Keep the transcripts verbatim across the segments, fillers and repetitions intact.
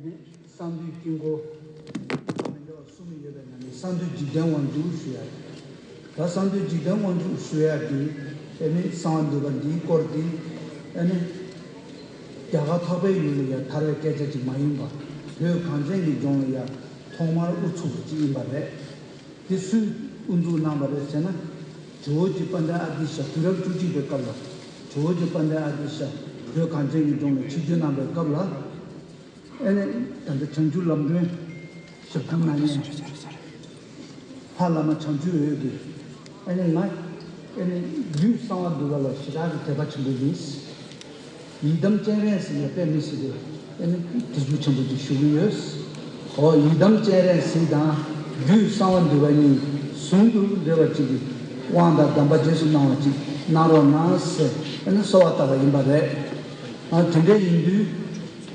གསང་འདུས་དཀྱིལ་འཁོར་མི་འདྲ་བ་གསུམ་ཡོད་པའི་ནང་ནས་གསང་འདུས་འཇིག་རྟེན་དབང་ཕྱུག་ཞུ་ཡ་རེད། ད་གསང་འདུས་འཇིག་རྟེན་དབང་ཕྱུག་ཞུ་ཡ་འདི་ཨེ་ནི་གསང་བ་འདུས་པ་འདིའི་སྐོར་འདི་ཨེ་ནི་རྒྱ་གར་འཕགས་པའི་ཡུལ་ལ་ཡ་དར་བའི་སྐད་ཆ་ཅིག་མ་ཡིན་པ། བོད་གངས་ཅན་གྱི་ལྗོངས་ལ་ཡ་ཐོག་མར་དབུ་ཚུགས་པ་ཅིག་ཡིན་པ་རེད། དེ་སུས་དབུ་འཛུགས་གནང་བ་རེད་ཟེར་ན། ཇོ་བོ་རྗེ་དཔལ་ལྡན་ཨ་ཏི་ཤ་དུས་རབས་བཅུ་གཅིག་པའི་སྐབས་ལ། ཇོ་བོ་རྗེ་དཔལ་ལྡན་ཨ་ཏི་ཤ་བོད་གངས་ཅན་གྱི་ལྗོངས་ལ་ཆིབས་བསྒྱུར་གནང་བའི་སྐབས་ལ། ཨེ་ནི་ད་ལྟ་བྱང་ཆུབ་ལམ་སྒྲོན་ཞབས་དྲུང་གནང་མཁན་ལྷ་བླ་མ་བྱང་ཆུབ་འོད་ཀྱིས། ཨེ་ནི་ང་ཨེ་ནི་རྒྱུད་གསང་བ་འདུས་པ་ལ་ཞེ་དྲག་གི་དད་པ་ཆེན་པོ་ཡིན། ཡི་དམ་སྤྱན་རས་གཟིགས་ལ་དཔེ་མི་སྲིད་པའི་ཨེ་ནི་དད་གུས་ཆེན་པོ་ཅིག་ཞུ་གི་ཡོད། འོ་ཡི་དམ་སྤྱན་རས་གཟིགས་དང་རྒྱུད་གསང་བ་འདུས་པ་གཉིས་ཟུང་དུ་འབྲེལ་བ་ཅིག་གི་དབང་དང་གདམས་པ་རྗེས་སུ་གནང་བ་ཅིག་གནང་རོགས་གནང་ཟེར་ཨེ་ནི་གསོལ་བ་བཏབ་པ་ཡིན་པ་རེད། ཨ་དེ་འདྲ་ཡིན་དུས་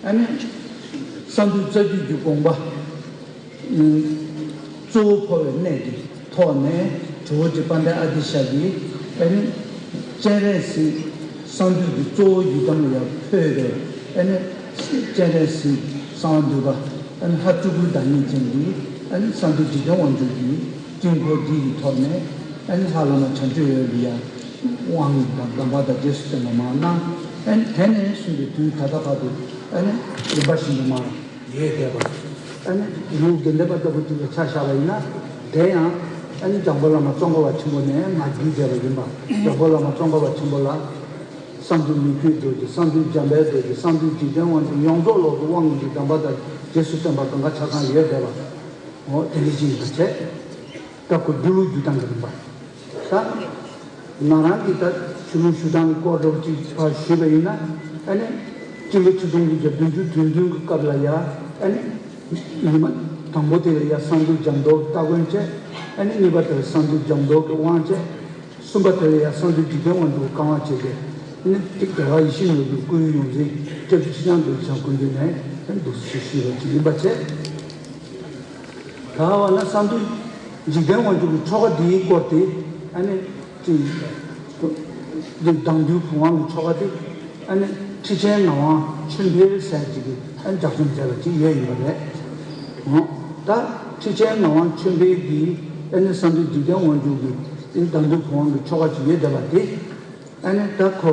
ཨེ་ནི་གསང་འདུས་རྩ་རྒྱུད་ཀྱི་དགོངས་པ། གཙོ་བོ་འཕོ་བའི་གནས་ཀྱི་ཐོག་ནས་ཇོ་བོ་རྗེ་དཔལ་ལྡན་ཨ་ཏི་ཤ་གིས་ཨེ་ནི་སྤྱན་རས་གཟིགས་གསང་འདུས་ཀྱི་གཙོ་བོ་ཡི་དམ་ལ་ཡང་འཕོས་པའི་ཨེ་ནི་སྤྱན་རས་གཟིགས་གསང་བ་འདུས་པ་ཨེ་ནི་ལྷ་བཅུ་སྐུའི་བདག་ཉིད་ཅན་གྱི་ཨེ་ནི་གསང་འདུས་འཇིག་རྟེན་དབང་ཕྱུག་གི་དཀྱིལ་འཁོར་འདི་ཡི་ཐོག་ནས་ཨེ་ནི་ལྷ་བླ་མ་བྱང་ཆུབ་འོད་ལ་ཡང་དབང་དང་གདམས་པ་དང་རྗེས་སུ་བསྟན་པ་མར་གནང་། ཨེ་ནི་དེ་ནས་བཟུང་སྟེ་དུས་ད་ལྟ་བར་དུ་ཨེ་ནི་རིམ་པ་བཞིན་དུ་མར་ཡོད་བསྡད་པ། ཨ་ནི་ལུང་དགེ་ལྡན་པ་ལྟ་བུ་ཅིག་ལ་ཆ་བཞག་པ་ཡིན་ན། དེ་ཡང་ཨ་ནི་འཇམ་མགོན་བླ་མ་ཙོང་ཁ་པ་ཆེན་པོ་ནས་མར་བརྒྱུད་བསྡད་པ་ཡིན་པ། འཇམ་མགོན་བླ་མ་ཙོང་ཁ་པ་ཆེན་པོ་ལ་གསང་འདུས་མི་བསྐྱོད་རྡོ་རྗེ། གསང་འདུས་འཇམ་དཔལ་རྡོ་རྗེ། གསང་འདུས་འཇིག་རྟེན་དབང་ཕྱུག་ཡོངས་རྫོགས་ལོག་ཏུ་དབང་གི་གདམས་པ་དང་རྗེས་སུ་བསྟན་པ་གང་ག་ཆ་ཚང་ཡོད་བསྡད་པ། འོ་དེ་འདྲ་ཅིག་ཡིན་པ་བྱས། ད་ཁོ་འདི་ལུགས་བསྒྱུར་སྟངས་ཀྱི་རིམ་པ། ད་ང་རང་གིས་ད་ཆོས་ལུགས་ཞུ་སྟངས་ཀྱི་སྐོར་འདྲ་བོ་ཅིག་ཕར་ཞུས་པ་ཡིན་ན། ཨ་ནི་སྤྱི་ལོ་ཆིག་སྟོང་དགུ་བརྒྱ་བདུན་ཅུ་དོན་བདུན་གྱི་སྐབས་ལ་ཡ། ཨ་ནི་ཉི་མ་དང་པོ་དེ་ལ་ཡ་གསང་འདུས་འཇམ་མདོག་སྟ་གོན་བྱས། ཨ་ནི་གཉིས་པ་དེ་ལ་གསང་འདུས་འཇམ་མདོག་གི་དབང་བྱས། གསུམ་པ་དེ་ལ་ཡ་གསང་འདུས་འཇིག་རྟེན་དབང་ཕྱུག་གི་བཀའ་དབང་བྱས་ཏེ། ཨ་ནི་དེ་རྒྱལ་བ་ཡིད་བཞིན་ནོར་བུའི་སྐུའི་ཡོངས་འཛིན་སྐྱབས་རྗེ་ཁྲི་བྱང་རྡོ་རྗེ་འཆང་སྐུ་མདུན་ནས་ཨ་ནི་འདུག་སེ་ཞུས་པ་ཅིག་ཡིན་པ་བྱས། ད་བ་ན་གསང་འདུས་འཇིག་རྟེན་དབང་ཕྱུག་གི་ཆོ་ག་འདིའི་སྐོར་དེ་ཨ་ནི་ཅིག་འདི་དང་འདུས་བུམ་དབང་གི་ཆོ་ག་དེ་ཨ་ནི་ཁྲི་ཆེན་ངག་དབང་ཆོས་འཕེལ་ཟེར་ཅིག་གིས་ཨ་ནི་ལྗགས་རྩོམ་མཛད་པ་ཅིག་ཡོད་ཡིན་པ་རེད། འོ་ད་ཁྲི་ཆེན་ངག་དབང་ཆོས་འཕེལ་གྱིས་ཨ་ནི་གསང་འདུས་འཇིག་རྟེན་དབང་ཕྱུག་གི་ཨ་ནི་དང་འདུས་བུམ་དབང་གི་ཆོ་ག་ཅིག་ཡོད་བསྡད་པ་དེ། ཨ་ནི་ད་ཁོ་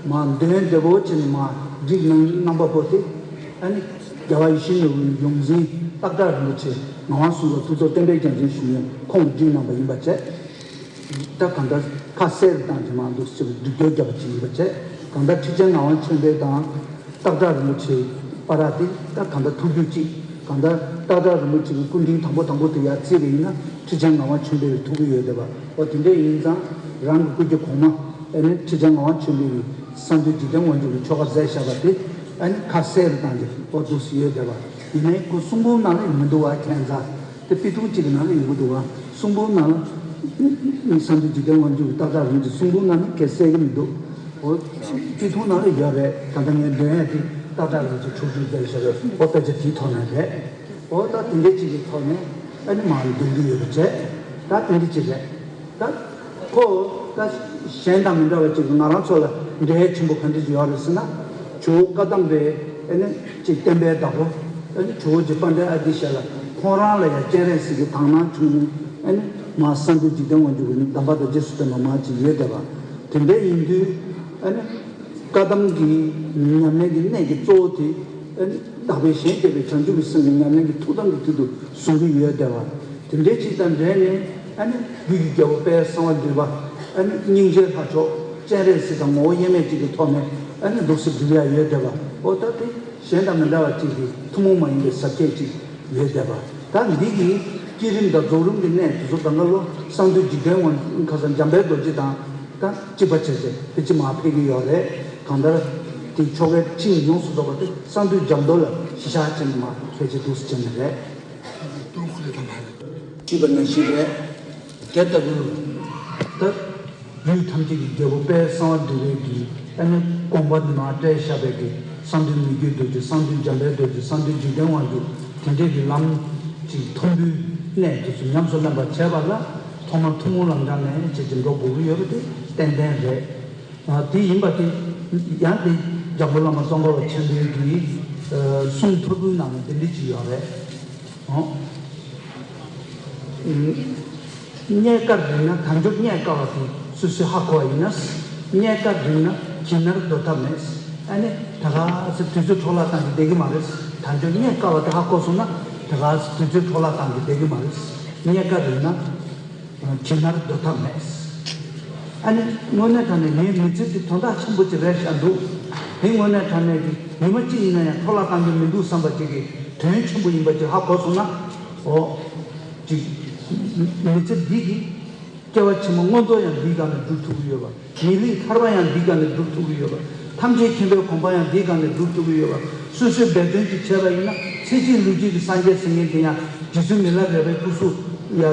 མར་འདོན་བདེ་པོ་བྱས་ནས་མར་བསྒྲིགས་གནང་གནང་པ་པོ་དེ། ཨ་ནི་རྒྱལ་བ་ཡིད་བཞིན་ནོར་བུའི་ཡོངས་འཛིན་སྟག་བྲག་རིན་པོ་ཆེ་ངག་དབང་གསུམ་ལ་ཐུགས་རྗེ་བསྟན་པའི་རྒྱལ་མཚན་ཞུ་མཁན་ཁོང་བསྒྲིགས་གནང་པ་ཡིན་པ་བྱས། ད་གང་ལྟར་ཁ་གསལ་རུ་བཏང་རྗེས་མར་འདུག་སེ་སྒྲིག་སྦྱོར་བརྒྱབ་པ་ཅིག་ཡིན་པ་བྱས། གང་ལྟར་ཁྲི་ཆེན་ངག་དབང་ཆོས་འཕེལ་དང་། སྟག་བྲག་རིན་པོ་ཆེའི་བར་དེ་ད་གང་ལྟར་ཐུག་རྒྱུ་གཅིག་གང་ལྟར་སྟག་བྲག་རིན་པོ་ཆེ་གི་སྐུ་ཕྲེང་དང་པོ་དང་པོ་དེ་ཡར་བརྩིས་པ་ཡིན་ན་ཁྲི་ཆེན་ངག་དབང་ཆོས་འཕེལ་ལ་ཐུག་གི་ཡོད་བསྡད་པ། འོ་དེ་འདྲ་ཡིན་ཙང་རང་གི་སྐུ་སྐྱེ་གོང་མ་ཨེ་ནི་ཁྲི་ཆེན་ངག་དབང་ཆོས་འཕེལ་གྱིས་གསང་འདུས་འཇིག་རྟེན་དབང་ཕྱུག་གི་ཆོ་ག་མཛད་བཞག་པ་དེ་ཨེ་ནི་ཁ་གསལ་རུ་བཏང་སྟེ་འོ་འདུག་སེ་ཡོད་བསྡད་པ། ཡིན་ནའི་ཁོ་གསུང་འབུམ་ནང་ལ་ཡོང་གི་འདུག་བ། ཁྱད་མཚར་དེ་དཔེ་ཐུང་གཅིག་གི་ནང་ལ་ཡོང་གི་འདུག་བ། གསུང་འབུམ་ནང་ལ་གསང་འདུས་འཇིག་རྟེན་དབང་ཕྱུག་གི་སྟག་བྲག་རིན་པོ་ཆེ་གསུང་འབུམ་ནང་ལ་ཁ་གསལ་གྱི་མི་འདུག་འོ། དཔེ་ཐུང་ནང་ལ་ཡོད་རེད། ད་ལྟ་ངས་འདོན་ཡ་དེ་སྟག་བྲག་རིན་པོ་ཆེ་ཕྱོགས་བཅུར་མཛད་བཞག་རེད། འོ་དཔེ་ཆ་དེའི་ཐོག་ནས་རེད། འོ་ད་དེ་འདྲ་ཅིག་གི་ཐོག་ནས་ཨ་ནི་མར་འདོན་གྱི་ཡོད་པ་བྱས། ད་དེ་འདྲ་ཅིག་རེད། ད་ཁོ་ད་གཞན་དང་མི་འདྲ་བ་ཅིག་ང་རང་ཚོ་ལ་འབྲེལ་ཆེན་པོ་ག་འདྲ་ཅིག་ཡོད་རེད་ཟེར་ན། ཇོ་བོ་བཀའ་གདམས་པའི་ཨ་ནི་ཅིག་བསྟན་པའི་བདག་པོ་ཨ་ནི་ཇོ་བོ་རྗེ་དཔལ་ལྡན་ཨ་ཏི་ཤ་ལ་ཁོང་རང་ལ་ཡང་སྤྱན་རས་གཟིགས་ཀྱི་དག་སྣང་བྱུང་ནས་ཨ་ནི་མར་གསང་འདུས་འཇིག་རྟེན་དབང་ཕྱུག་གི་གདམས་པ་དང་རྗེས་སུ་བསྟན་པ་མར་ཅིག་ཡོད་བསྡད་པ། དེ་འདྲ་ཡིན་དུས་ཨ་ནི་བཀའ་གདམས་ཀྱི་ཉམས་ལེན་གྱི་གནད་ཀྱི་གཙོ་བོ་དེ་ཨ་ནི་བདག་པོས་གཞན་གཅེས་པའི་བྱང་ཆུབ་ཀྱི་སེམས་ཀྱི་ཉམས་ལེན་གྱི་ཐུགས་དམ་གྱི་དུས་སུ་བཟུང་གི་ཡོད་བསྡད་པ། དེ་འདྲའི་ཅིག་དང་འབྲེལ་ནས་ཨ་ནི་རྒྱུད་ཀྱི་རྒྱལ་པོ་དཔལ་གསང་བ་འདུས་པ་ཨ་ནི་སྙིང་རྗེའི་ལྷ་མཆོག་སྤྱན་རས་གཟིགས་དང་ངོ་བོ་དབྱེར་མེད་ཅིག་གི་ཐོག་ནས་ཨ་ནི་འདུག་སེ་བསྒྲུབ་ཡ་ཡོད་བསྡད་པ། འོ་ད་དེ་གཞན་དང་མི་འདྲ་བ་ཅིག་གི་ཐུན་མོང་མ་ཡིན་པའི་ཟབ་ཁྱད་ཅིག་ཡོད་བསྡད་པ། ད་འདི་གི་བསྐྱེད་རིམ་དང་རྫོགས་རིམ་གྱི་གནད་དེ་ཚོ་གང་ག་ལོ་གསང་འདུས་འཇིག་རྟེན་དབང་ཁ་སང་འཇམ་དཔལ་རྡོ་རྗེ་དང་ད་གཅིག་པ་བྱས་ཏེ་དེ་ཅི་མ་ཕེབས་ཀྱི་ཡོད་རེད། གང་ལྟར་དེ་ཆོ་གའི་ཆིངས་ཡོངས་སུ་རྫོགས་པ་དེ་གསང་འདུས་འཇམ་མདོ་ལ་གཞི་བཞག་བྱས་ནས་མ་ཕལ་ཆེར་འདུག་སེ་བྱས་ནས་རེད། ཏུ་ཁུ་ལེ་དང་མ་རེད། ཅེས་པ་ནང་བཞིན་རེད། དེ་ལྟ་བུ། ད། རྒྱུད་ཐམས་ཅད་ཀྱི་རྒྱལ་པོ་དཔལ་གསང་བ་འདུས་པའི་གི་ཨ་ནི་དགོངས་པ་ནང་བཀྲལ་བཞག་པའི་གི་གསང་འདུས་མི་བསྐྱོད་རྡོ་རྗེ། གསང་འདུས་འཇམ་དཔལ་རྡོ་རྗེ། གསང་འདུས་འཇིག་རྟེན་དབང་ཕྱུག་དེ་འདྲའི་གི་ལམ་གྱི་མཐོན་པོའི་གནད་དེ་ཚོ་ཉམས་སུ་ལེན་པར་བྱས་པ་ལ་ཐོག་མར་ཐུན་མོང་ལམ་སྦྱངས་ནས་བྱས་ཏེ་འགྲོ་དགོས་ཀྱི་ཡོད་པ་དེ་ཏན་ཏན་རེད། ཨ་དེ་ཡིན་པ་དེ་ཡང་དེ་འཇམ་མགོན་བླ་མ་ཙོང་ཁ་པ་ཆེན་པོའི་གི་ གསུང་ཐོར་བུའི་ནང་ལ་འདི་འདྲ་ཅིག་ཡོད་རེད། ཨོ། རྙེད་དཀའ་རིག་ན་དལ་འབྱོར་རྙེད་དཀའ་བ་དེ་སོ་སོས་ཧ་གོ་བ་ཡིན་ན། རྙེད་དཀའ་རིག་ན་གྱི་ནར་འདོར་ཐབས་མེད། ཨ་ནི་ད་ག་སེ་དུས་ཚོད་འཕྲོ་བརླག་བཏང་གི་བསྡད་ཀྱི་མ་རེད། དལ་འབྱོར་རྙེད་དཀའ་བ་དེ་ཧ་གོ་སོང་ན་ད་ག་སེ་དུས་ཚོད་འཕྲོ་བརླག་བཏང་གི་བསྡད་ཀྱི་མ་རེད། རྙེད་དཀའ་རིག་ན། ཇི་ལྟར་འདོར་ཐབས་མེད། ཨ་ནི་དངོས་གནས་དྲང་གནས་ངའི་མི་ཚེ་འདི་དོན་དག་ཆེན་པོ་ཅིག་རེད་ཤག་འདུག་དེ་དངོས་གནས་དྲང་གནས་ཀྱི་ཉི་མ་གཅིག་ཡིན་ན་ཡང་འཕྲོ་བརླག་གཏང་རྒྱུ་མི་འདུག་བསམ་པ་ཅིག་གི་དོན་ཆེན་པོ་ཡིན་པ་ཅིག་ཧ་གོ་སོང་ན། འོ། ཅིག་མི་ཚེ་འདི་གི་སྐྱེ་བ་ཕྱི་མ་མངོན་མཐོ་ཡང་འདིའི་སྒང་ནས་སྒྲུབ་ཐུབ་ཀྱི་ཡོད་པ། མི་ལུས་ཐར་པ་ཡང་འདིའི་སྒང་ནས་སྒྲུབ་ཐུབ་ཀྱི་ཡོད་པ། ཐམས་ཅད་མཁྱེན་པའི་གོ་འཕང་ཡང་འདིའི་སྒང་ནས་སྒྲུབ་ཐུབ་ཀྱི་ཡོད་པ། སོ་སོས་འབད་བརྩོན་ཅིག་བྱས་པ་ཡིན་ན་ཚེ་གཅིག་ལུས་གཅིག་གི་སངས་རྒྱས་ཟེར་མཁན་དེ་ཡང་རྗེ་བཙུན་མི་ལ་རས་པའི་སྐུ་གཟུགས་ཡ་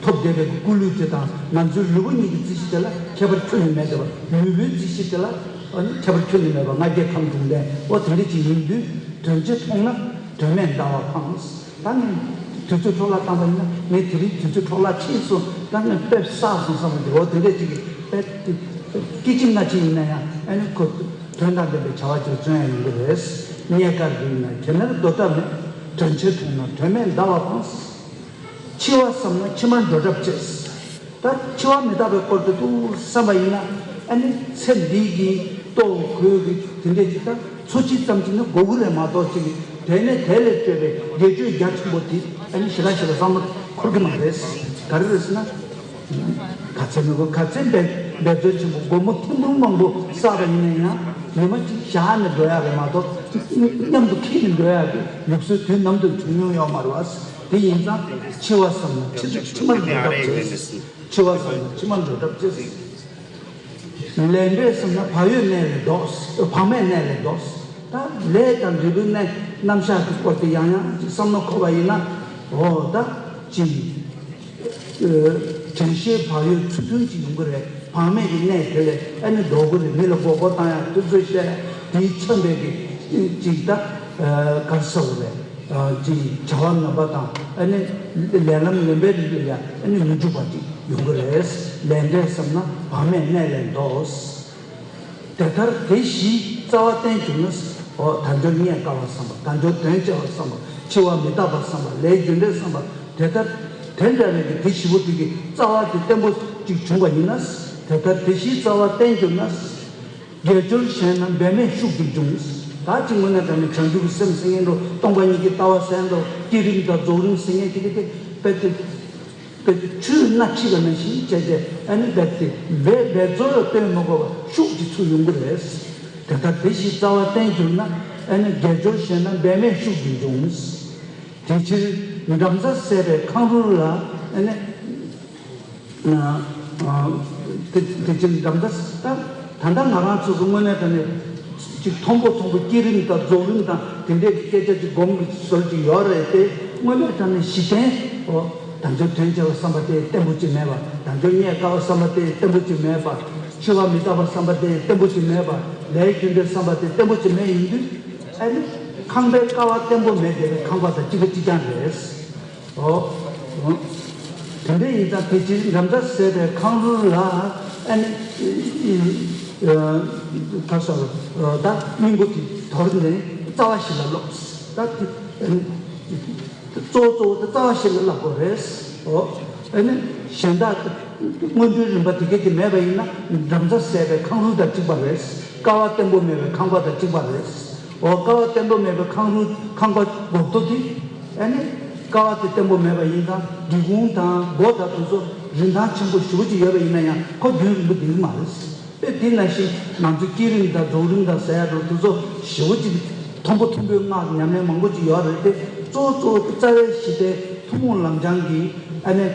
ཐོབ་བསྡད་པའི་སྐུ་ལུས་དེ་དང་ང་ཚོའི་ལུས་པོ་གཉིས་ཀྱི་རྩིས་གཞི་དེ་ལ་ཁྱད་པར་ཁྱོན་ནས་མེད་བསྡད་པ། ལུས་པོའི་རྩིས་གཞི་དེ་ལ་ཨ་ནི་ཁྱད་པར་ཁྱོན་ནས་མེད་པ། ལྔ་བརྒྱའི་ཁམས་དྲུག་ལྡན་འོ་དེ་འདྲ་ཅིག་ཡིན་དུས་དོན་ཆེ་མཐོང་ན་དོན་མེད་འདའ་བ་ཕངས། ད་ངས་དུས་ཚོད་འཕྲོ་བརླག་བཏང་པ་ཡིན་ན་ངས་དེ་རིང་དུས་ཚོད་འཕྲོ་བརླག་ཕྱིན་སོང་། ད་ངས་དཔེ་བསགས་སོང་བསམ་པ་འདི་འོ་དེ་འདྲས་ཅིག་གིས་དཔེ་སྐད་ཅིག་སྔ་ཕྱི་ཡིན་ན་ཡང་ཨ་ནི་ཁོ་དོན་དང་ལྡན་པའི་བྱ་བ་ཅིག་བརྩོན་ཡ་ཡོང་གི་རེད། རྙེད་དཀའ་རིག་ན་གྱི་ནར་འདོར་ཐབས་མེད། དོན་ཆེ་མཐོང་ན་དོན་མེད་འདའ་བ་ཕངས། འཆི་བ་བསམ་ན་ཕྱི་མར་འགྲོ་གྲབས་བྱེད། ད་འཆི་བ་མི་རྟག་པའི་སྐོར་དུ་ཏུ་བསམ་པ་ཡིན་ན་ཨ་ནི་ཚེ་འདི་གི་ལྟོ་གོས་ཀྱི་དེ་འདྲས་ཅིག་ད་འཚོ་བྱེད་ཙམ་ཅིག་ནི་དགོས་ཀྱི་རེད་མ་གཏོགས་ཅིག་དེ་ནས་དེ་ལས་སྤྲོས་པའི་དགེ་སྤྱོད་རྒྱ་ཆེན་པོ་དེ་ཨ་ནི་ཞེ་དྲག་ཞེ་དྲག་བསམ་བློ་འཁོར་གྱི་མ་རེད། ག་རེ་རེད་ཟེར་ན། ག་ཚད་མི་དགོས་ག་ཚད་འབད་འབད་རྩོལ་ཆེན་པོ་སྒོར་མོ་ཐེར་འབུམ་མང་པོ་བསགས་པ་ཡིན་ན་ཡང་ཉི་མ་གཅིག་བཞག་ནས་འགྲོ་ཡག་རེད་མ་གཏོགས་མཉམ་དུ་འཁྱེར་ནས་འགྲོ་ཡག་གི་ལུགས་སྲོལ་དུས་ནམ་དུ་བྱུང་མྱོང་ཡོད་མ་རེད་བ། དེ་ཡིན་ཙང་འཆི་བ་བསམ་ན་ཕྱི་ཕྱི་མར་འགྲོ་གྲབས་བྱེད། འཆི་བ་བསམ་ན་ཕྱི་མར་འགྲོ་གྲབས་བྱེད། ལས་འབྲས་བསམ་ན་བག་ཡོད་གནས་ལས་ལྡོག་བག་མེད་གནས་ལས་ལྡོག་ད་ལས་དང་འབྲས་བུའི་གནས་རྣམ་གཞག་གི་སྐོར་དེ་ཡང་ཡང་ཅིག་བསམ་བློ་འཁོར་བ་ཡིན་ན། འོ་ད་ཅིག་དྲན་ཤེས་བག་ཡོད་ཚུལ་མཐུན་ཅིག་ཡོང་གི་རེད། བག་མེད་ཀྱི་གནས་དེ་ལས་ཨ་ནི་ལྡོག་གི་རེད། མི་ལ་མགོ་སྐོར་བཏང་ཡག་དུས་ཚོད་བཤད་དེས་མཚོན་པའི་གི་ཅིག་ད་ག་རེ་ཟེར་དགོས་རེད། ཅིག་བྱ་བ་ངན་པ་དང་ཨ་ནི་ལས་ལམ་ངན་པའི་རིགས་ལ་ཡང་ཨ་ནི་མི་འཇུག་པ་ཅིག་ཡོང་གི་རེད། ལས་འབྲས་བསམ་ན་བག་མེད་གནས་ལས་ལྡོག་དེ་ལྟར་དེ་བཞིའི་རྩ་བ་བརྟན་གྱུར་ན། འོ་དལ་འབྱོར་རྙེད་དཀའ་བ་བསམ་པ། དལ་འབྱོར་དོན་ཆེ་བ་བསམ་པ། འཆི་བ་མི་རྟག་པ་བསམ་པ། ལས་རྒྱུ་འབྲས་བསམ་པ། དེ་ལྟར་དེ་འདྲ་བའི་གི་དེ་བཞི་པོ་དེ་གི་རྩ་བ་དེ་བརྟན་པོ་ཅིག་བྱུང་བ་ཡིན་ན། དེ་ལྟར་དེ་བཞིའི་རྩ་བ་བརྟན་གྱུར་ན། དགེ་སྦྱོར་གཞན་རྣམས་འབད་མེད་ཤུགས་ཀྱིས་འབྱུང་། ད་ཅིག་དངོས་གནས་དྲང་གནས་བྱང་ཆུབ་ཀྱི་སེམས་ཟེར་མཁན་འགྲོ། སྟོང་པ་ཉིད་ཀྱི་ལྟ་བ་ཟེར་མཁན་འགྲོ། བསྐྱེད་རིམ་དང་རྫོགས་རིམ་ཟེར་མཁན་དེ་གི་དེ་དཔེ་དེ། དཔེ་ཆུའི་སྣ་ཁྲིད་པ་ནང་བཞིན་བྱས་རྗེས་ཨ་ནི་རྦད་དེ་འབད་འབད་རྩོལ་ལ་བརྟེན་མ་དགོས་པ་ཤུགས་ཀྱིས་ཚུར་ཡོང་གི་རེད། དེ་ལྟར་དེ་བཞིན་རྩ་བ་བརྟན་གྱུར་ན། ཨ་ནི་དགེ་སྦྱོར་གཞན་རྣམས་འབད་མེད་ཤུགས་ཀྱིས་འབྱུང་། དེ་ཕྱིར་འགྲམ་རྩ་ཟད་པའི་ཁང་རུལ་ལ། ཨ་ནི་དེ་དེ་ཕྱིར་འགྲམ་རྩ་ད་ད་ལྟ་ང་རང་ཚོ་ཚོ་དངོས་གནས་དྲང་གནས། ཅིག་མཐོན་པོ་མཐོན་པོ་བསྐྱེད་རིམ་དང་རྫོགས་རིམ་དང་དེ་འདྲའི་སྐད་ཆ་ཅིག་སྒོམ་གྱི་སྲོལ་ཅིག་ཡོད་རེད་དེ། དངོས་གནས་དྲང་གནས་གཞི་རྟེན། འོ། དལ་འབྱོར་དོན་ཆེ་བ་བསམ་པ་དེ་བརྟན་པོ་ཅིག་མེད་པ། དལ་འབྱོར་རྙེད་དཀའ་བ་བསམ་པ་དེ་བརྟན་པོ་ཅིག་མེད་པ། འཆི་བ་མི་རྟག་པ་བསམ་པ་དེ་བརྟན་པོ་ཅིག་མེད་པ། ལས་རྒྱུ་འབྲས་བསམ་པ་དེ་བརྟན་པོ་ཅིག་མེད་ཡོང་དུས། ཨ་ནི་ཁང་པའི་ཀ་བ་བརྟན་པོ་མེད་བསྡད་པའི་ཁང་པ་དང་གཅིག་པ་གཅིག་རྐྱང་རེད། ཨོ། དེ་འདྲ་ཡིན་ཙང་དེ་ཕྱིར་འགྲམ་རྩ་ཟད་པའི་ཁང་རུལ་ལ། ཨ་ནི། ད་ས་ད་སྙིང་པོ་དེ་དོར་ནས་རྩ་བ་ཞིག་ལ་སློག་ད་དེ་གཙོ་བོ་གཙོ་བོ་དེ་རྩ་བ་ཞིག་ལ་བསླབ་དགོས་རེད། ཨོ། ཨ་ནི་གཞན་དག་སྔོན་འགྲོའི་རིམ་པ་དེ་གས་དེ་མེད་པ་ཡིན་ན་འགྲམ་རྩ་ཟད་པའི་ཁང་རུལ་དང་གཅིག་པ་རེད། ཀ་བ་བརྟན་པོ་མེད་པའི་ཁང་པ་དང་གཅིག་པ་རེད། འོ། ཀ་བ་བརྟན་པོ་མེད་པའི་ཁང་རུལ་ཁང་པ་འགོག་ཐོ་དེ། ཨ་ནི་ཀ་བ་དེ་བརྟན་པོ་མེད་པ་ཡིན་ཙང་སྒེའུ་ཁུང་དང་སྒོ་དང་དེ་ཚོ་རིན་ཐང་ཆེན་པོ་ཞེ་པོ་ཅིག་ཡོད་པ་ཡིན་ན་ཡང་ཁོ་རྒྱུན་རིང་པོ་བསྡད་ཀྱི་མ་རེད། དཔེ་དེ་ནང་བཞིན་ང་ཚོ་བསྐྱེད་རིམ་དང་རྫོགས་རིམ་དང་ཟེར་ཡ་འགྲོ་དེ་ཚོ་ཞེ་པོ་ཅིག་མཐོན་པོ་མཐོན་པོའི་སྔགས་ཉམས་ལེན་མང་པོ་ཅིག་ཡོད་རེད་དེ། གཙོ་བོ་གཙོ་བོ་དེ་རྩ་བའི་གཞི་དེ་ཐུན་མོང་ལམ་སྦྱང་གི་ཨ་ནི་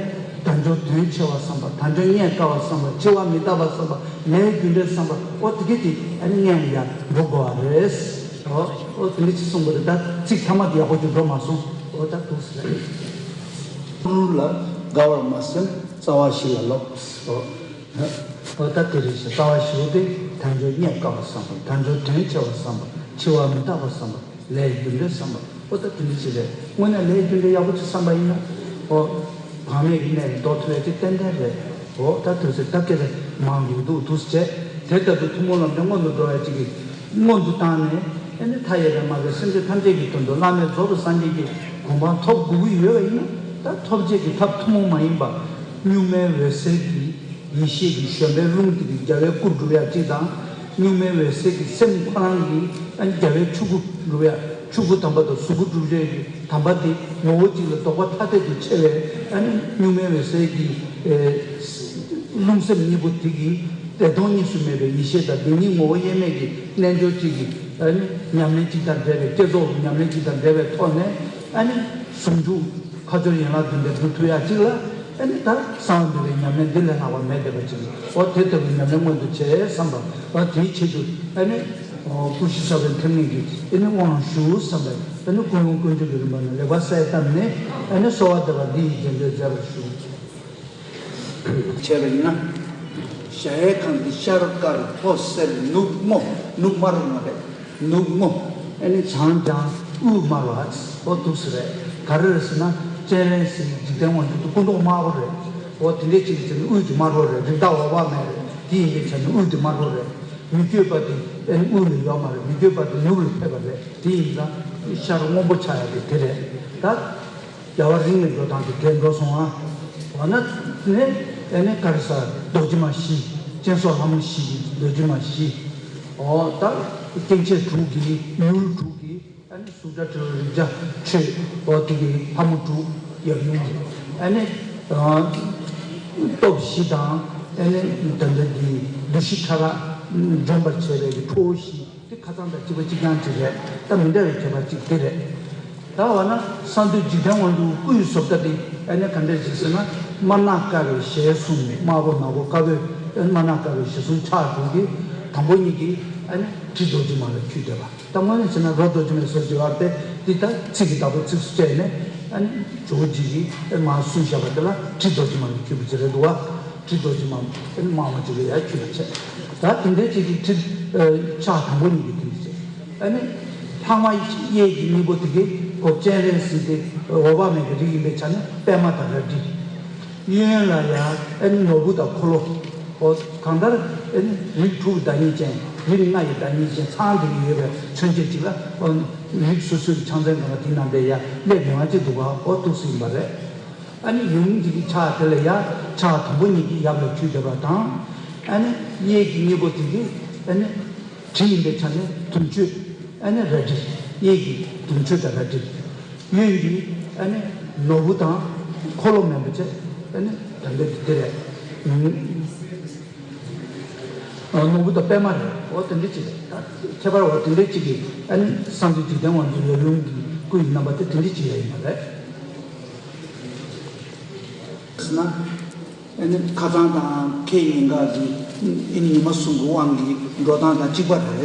དལ་འབྱོར་དོན་ཆེ་བ་བསམ་པ། དལ་འབྱོར་རྙེད་དཀའ་བ་བསམ་པ། འཆི་བ་མི་རྟག་པ་བསམ་པ། ལས་རྒྱུ་འབྲས་བསམ་པ། ཨོ་དེ་གས་དེ་ཨ་ནི་སྔོན་ལ་ཡར་འགྲོ་དགོས་པ་རེད། ཨོ་ཨོ་དེ་འདྲ་ཅིག་གསུངས་པ་རེད། ད་ཚིག་ཐ་མ་དེ་ཡག་པོ་ཅིག་འགྲོ་མ་སོང་། ཨོ་ད་འདུག་ཟེར། ལ་དགའ་བར་མ་སེམས་རྩ་བ་ཞིག་ལ་སློབ། ཨོ། ཨོ་ད་དེ་རེད་ཤག་རྩ་བ་ཞིག་དེ་དལ་འབྱོར་རྙེད་དཀའ་བ་བསམ་པ། དལ་འབྱོར་དོན་ཆེ་བ་བསམ་པ། འཆི་བ་མི་རྟག་པ་བསམ་པ། ལས་རྒྱུ་འབྲས་བསམ་པ། ཨོ་ད་དེ་འདྲ་ཞིག་རེད། དངོས་གནས་ལས་རྒྱུ་འབྲས་ཡག་པོ་ཅིག་བསམ་པ་ཡིན་ན། ཨོ། བག་མེད་ཀྱི་གནས་ལས་ལྡོག་ཐུབ་ཡ་ཅིག་ཏན་ཏན་རེད། ཨོ་ད་དུས་ཚོད་ད་སྐད་ཆ་མང་འདུག་འདུག་འདུག་སེ་བྱས། དེ་ལྟ་བུའི་ཐུན་མོང་ལམ་འབྲས་སྔོན་དུ་འགྲོ་ཡ་ཅིག་གི་སྔོན་དུ་བཏང་ནས། ཨ་ནི་མཐའ་ཡས་པའི་མ་རྒན་སེམས་ཅན་ཐམས་ཅད་ཀྱི་དོན་དུ་བླ་མེད་རྫོགས་པའི་སངས་རྒྱས་ཀྱི་གོ་འཕང་ཐོབ་དགོས་ཀྱི་ཡོད་པ་ཡིན་ན། ད་ཐོབ་བྱེད་ཀྱི་ཐབས་ཐུན་མོང་མ་ཡིན་པ་གཉུག་མའི་འོད་གསལ་གྱི་ཡེ་ཤེས་ཀྱི་བཞོན་པའི་རླུང་དེ་གིས་རྒྱལ་བའི་སྐུ་འགྲུབ་ཡག་གཅིག་དང་། གཉུག་མའི་འོད་གསལ་གྱི་སེམས་ཁོ་རང་གིས་ཨ་ནི་རྒྱལ་བའི་ཆོས་སྐུ་འགྲུབ་ཡག་ཆོས་སྐུ་དམ་པ་དང་གཟུགས་སྐུ་འགྲུབ་བྱེད་ཀྱི་དམ་པ་དེ་ངོ་བོ་གཅིག་ལ་ལྡོག་པ་ཐ་དད་དུ་ཕྱེ་བའི་ཨ་ནི་གཉུག་མའི་འོད་གསལ་གྱི་ཨེ་རླུང་སེམས་གཉིས་པོ་དེ་གིས་བདེ་སྟོང་གཉིས་སུ་མེད་པའི་ཡེ་ཤེས་དང་བདེན་གཉིས་ངོ་བོ་དབྱེར་མེད་ཀྱི་རྣལ་འབྱོར་གཅིག་གིས་ཨ་ནི་ཉམས་ལེན་གཅིག་དང་འབྲེལ་བའི་བསྐྱེད་རྫོགས་ཉམས་ལེན་གཅིག་དང་འབྲེལ་བའི་ཐོག་ནས་ཨ་ནི་ཟུང་འཇུག་ཁ་སྦྱོར་ཡན་ལག་བདུན་པའི་སྒྲུབ་ཐུབ་ཡག་གཅིག་ལ། ཨ་ནི་ད་གསང་བ་འདུས་པའི་ཉམས་ལེན་འདི་ལས་ལྷག་པ་མེད་བསྡད་པ་ཅིག་ཨོ་དེ་ལྟ་བུའི་ཉམས་ལེན་མངོན་དུ་བྱས་བསམ་པ། ཨོ་དེའི་ཆེད་དུ་ཨ་ནི་ཨོ་ཀུ་ཤུ་ས་པའི་ཐེམ་ངེས་ཀྱི་ཨ་ནི་དབང་ཞུ་བསམ་པས། ཨ་ནི་ཀུན་སློང་ཀུན་འབྱུང་གི་རིམ་པ་ནང་ལེགས་པར་གསལ་བཏབ་ནས། ཨ་ནི་གསོལ་བ་འདེབས་པ་འདི་ཡི་རྗེས་ཟློས་མཛད་པར་ཞུ། བྱས་པ་ཡིན་ན། གཞལ་ཡས་ཁང་འདི་ཤར་དཀར་ལྷོ་སེར་ནུབ་སྔོ། ནུབ་དམར་མ་རེད། ནུབ་སྔོ། ཨ་ནི་བྱང་ལྗང་དབུས་དམར་བ། ཨོ་འདུག་སེ་རེད། ག་རེ་རེད་ཟེར་ན། སྤྱན་རས་གཟིགས་འཇིག་རྟེན་དབང་ཕྱུག་ཏུ་སྐུ་མདོག་དམར་པོ་རེད། ཨོ་དེ་འདྲས་ཅིག་ཟེར་ན་དབུས་ཀྱི་དམར་པོ་རེད། རིགས་བདག་འོད་དཔག་མེད་རེད། དེ་ཡིན་པའི་ཆ་ནས་དབུས་ཀྱི་དམར་པོ་རེད། མི་བསྐྱོད་པ་དེ་ཨ་ནི་དབུས་ལ་ཡོད་མ་རེད། མི་བསྐྱོད་པ་དེ་ནུབ་ལ་ཕེབས་པ་རེད། དེ་ཡིན་ཙང་ཤར་སྔོན་པོ་ཆགས་ཡ་དེ་དེ་རེད། ད། རྒྱལ་བ་རིང་ནས་འགྲོ་སྟངས་དེ་དེར་འགྲོ་སོང་ཨ། འོ་ན་ནས་ཨེ་ནས་ག་རེ་ཟ། རྡོ་རྗེ་མ་བཞི། སྤྱན་སོགས་ལྷ་མོ་བཞི་གི་རྡོ་རྗེ་མ་བཞི། འོ་ད་སྐྱེ་མཆེད་དྲུག་གི་མྱུར་དྲུག་གི་ཨ་ནི་གཟུགས་སྒྲ་དྲི་རོ་རེག་བྱ་ཆོས། འོ་དེ་གི་ལྷ་མོ་དྲུག་ཡབ་ཡུམ་གྱི་ཨ་ནི་སྟོབས་བཞི་དང་། ཨ་ནི་ད་ལྟ་འདི་བདུད་བཞི་ཕྲ་རགས་འཇོམས་པར་བྱེད་པའི་གི་ཁྲོ་བོ་བཞི། དེ་ཁ་ཚང་དང་གཅིག་པ་གཅིག་རྐྱང་གཅིག་རེད། ད་མི་འདྲ་བའི་ཁྱད་པར་གཅིག་དེ་རེད། ད་འོ་ན་གསང་འདུས་འཇིག་རྟེན་དབང་ཕྱུག་སྐུ་ཡི་བཟོ་ལྟ་དེ་ཨ་ནི་ག་འདྲ་ཞིག་ཟེར་ན། དམར་ནག་དཀར་བའི་ཞལ་གསུམ། དམར་པོ་ནག་པོ་དཀར་པོའི་དམར་ནག་དཀར་བའི་ཞལ་གསུམ་ཕྱག་དྲུག་གི་དང་པོ་གཉིས་ཀྱིས་ཨ་ནི་དྲི་རྡོ་རྗེ་མ་ལ་འཁྱུད་བསྡད་པ། ད་དངོས་གནས་བྱས་ན་རོ་རྡོ་རྗེ་མའི་བཟོ་ཅིག་ཡོད་རེད་དེ། འདི་ད་ཚིག་གི་བདག་པོ་ཚིགས་སུ་བཅད་ནས་ཨ་ནི་ཇོ་བོ་རྗེ་གིས་ཨ་ནི་མར་གསུངས་བཞག་པ་དེ་ལ་དྲི་རྡོ་རྗེ་མ་ལ་འཁྱུད་པ་ཅིག་རེད་འདུག་བ། དྲི་རྡོ་རྗེ་མ་ཨ་ནི་དམར་མོ་ཅིག་ལ་ཡར་འཁྱུད་པ་བྱས། ད་དེ་འདྲའི་ཅིག་གི་དྲི་ཕྱག་དང་པོ་གཉིས་ཀྱིས་དེ་འདྲ་བྱས། ཨ་ནི་ལྷག་མ་གཡས་ཀྱི་གཉིས་པོ་དེ་གི་གོ་སྤྱན་རས་གཟིགས་དེ་འོད་དཔག་མེད་ཀྱི་རིགས་ཡིན་པའི་ཆ་ནས་པདྨ་དང་རལ་གྲི། གཡོན་ལ་ཡ་ཨ་ནི་ནོར་བུ་དང་འཁོར་ལོ། འོ་གང་ལྟར་ཨ་ནི་རིགས་དྲུག་གི་བདག་ཉིད་ཅན། རིགས་ལྔ་ཡི་བདག་ཉིད་ཅན་ཚང་དེ་གི་ཡོད་པའི་མཚོན་བྱེད་ཅིག་ལ། འོ་རིགས་སོ་སོའི་ཕྱག་མཚན་སྒང་ལ་དེ་ནང་དེ་ཡ་སླེབས་ཡོང་བ་ཅིག་འདུག་ག་འོ་འདུག་སེ་ཡིན་པ་རེད། ཨ་ནི་ཡུམ་འདི་གི་ཕྱག་དེ་ལ་ཡ་ཕྱག་དང་པོ་གཉིས་ཀྱིས་ཡབ་ལ་འཁྱུད་བསྡད་པ་དང་། ཨ་ནི་གཡས་ཀྱི་གཉིས་པོ་དེ་གིས་ཨ་ནི་དྲི་ཡིན་པའི་ཆ་ནས་དུང་ཆོས། ཨ་ནི་རལ་གྲི། གཡས་ཀྱི་དུང་ཆོས་དང་རལ་གྲི། གཡོན་གྱི་ཨ་ནི་ནོར་བུ་དང་འཁོར་ལོ་མེན་པ་བྱས། ཨ་ནི་ད་ལྟ་འདི་དེ་རེད། ཨ་ནོར་བུ་དང་པདྨ་རེད། འོ་དེ་འདྲ་ཅིག་རེད། ད་ཁྱད་པར་འོ་དེ་འདྲ་ཅིག་གིས་ཨ་ནི་གསང་འདུས་འཇིག་རྟེན་དབང་ཕྱུག་ཡབ་ཡུམ་གྱི་སྐུ་ཡི་རྣམ་པ་དེ་དེ་འདྲ་ཅིག་ཡང་ཡིན་པ་རེད། ཟེར་ན། ཨ་ནི་ཁ་ཚང་དང་ཁའི་ཉེན་ཁ་གི་ཨ་ནི་ཉི་མ་གསུམ་གྱི་དབང་གིས་འགྲོ་སྟངས་དང་གཅིག་པ་རེད།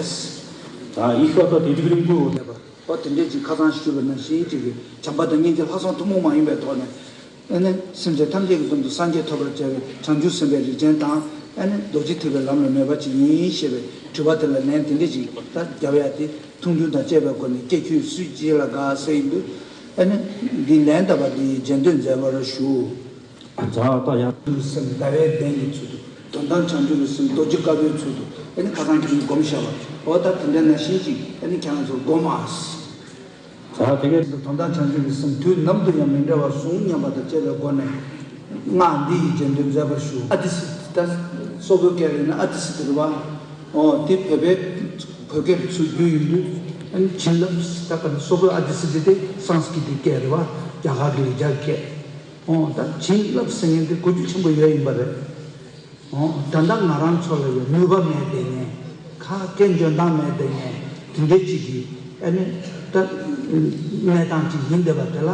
ད་ཡིག་ཤོག་ཐོག་དེ་དུས་རིང་པོ་ཡོད་པ། འོ་དེ་འདྲས་ཀྱི་ཁ་ཚང་ཞུས་པ་ནང་བཞིན་ཅིག་གི་བྱམས་པ་དང་སྙིང་རྗེ་ལྷག་བསམ་ཐུན་མོང་མ་ཡིན་པའི་ཐོག་ནས། ཨ་ནི་སེམས་ཅན་ཐམས་ཅད་ཀྱི་དོན་དུ་སངས་རྒྱས་ཐོབ་པར་བྱ་བའི་བྱང་ཆུབ་སེམས་དཔའི་རིགས་ཅན་དང་། ཨ་ནི་རྡོ་རྗེ་ཐེག་པའི་ལམ་ལ་མོས་པ་ཅན་ཡིན་ཞེས་པའི་དྲི་བ་དེ་ལ་ལན་དེ་འདྲས་ཅིག་ད་རྒྱབ་ཡ་དེ་ཐུང་ཐུང་དང་བཅས་པའི་སྒོ་ནས་ཀྱེ་ཁྱོད་སུའི་རྗེས་ལ་དགའ་ཟེར་ཡིན་དུས། ཨ་ནི་འདི་ལན་བཏབ་པ་འདི་རྗེས་ཟློས་མཛད་པར་ཞུ། བྱ་བ་ཡང་དུ་སེམས་ཟླ་བའི་གདན་གྱི་ཚུལ་དུ། དོན་དམ་བྱང་ཆུབ་ཀྱི་སེམས་རྡོ་རྗེ་དཀར་པོའི་ཚུལ་དུ། ཨ་ནི་ཁ་སང་ཁྱེད་ཀྱིས་སྒོམ་བཞག་པ། འོ་ད་དེ་འདྲ་ནང་བཞིན་ཅིག་ཨ་ནི་ཁྱེད་རང་ཚོ་སྒོམ་ཨ། བྱ་བ་དེ་གའི་དོན་དམ་བྱང་ཆུབ་ཀྱི་སེམས་དུས་ནམ་དུ་ཡང་མི་འབྲལ་བར་བཟུང་སྙམ་པ་དང་བཅས་པའི་སྒོ་ནས། སྔགས་འདི་ཡི་རྗེས་ཟློས་མཛད་པར་ཞུ། ཨ་ཏི་སི། ད་སོག་པོའི་སྐད་ལ་ཡིན་ན་ཨ་ཏི་སི་དེ་རེད་བ། འོ་དེ་བོད་པའི་བོད་སྐད་ཚུར་བསྒྱུར་ཡོང་དུས། ཨ་ནི་བྱིན་རླབས། ད་ག་ནི་སོག་པོའི་ཨ་ཏི་སི་དེ་དེ་སཾ་སྐྲྀ་ཏའི་སྐད་རེད་བ། རྒྱ་གར་གྱི་ལེགས་སྦྱར་སྐད། འོ་ད་བྱིན་རླབས་ཟེར་མཁན་དེ་གོ་རྒྱུ་ཆེན་པོ་ཡོད་ཡིན་པ་རེད། འོ་ད་ལྟ་ང་རང་ཚོ་ལ་ཡང་ནུས་པ་མེད་བསྡད་མཁན། ཁ་སྐད་འཇོན་ཐང་མེད་བསྡད་མཁན་དེ་འདྲའི་ཅིག་གི་ཨ་ནི་ད་གནས་སྟངས་ཅིག་ཡིན་བསྡད་པ་དེ་ལ།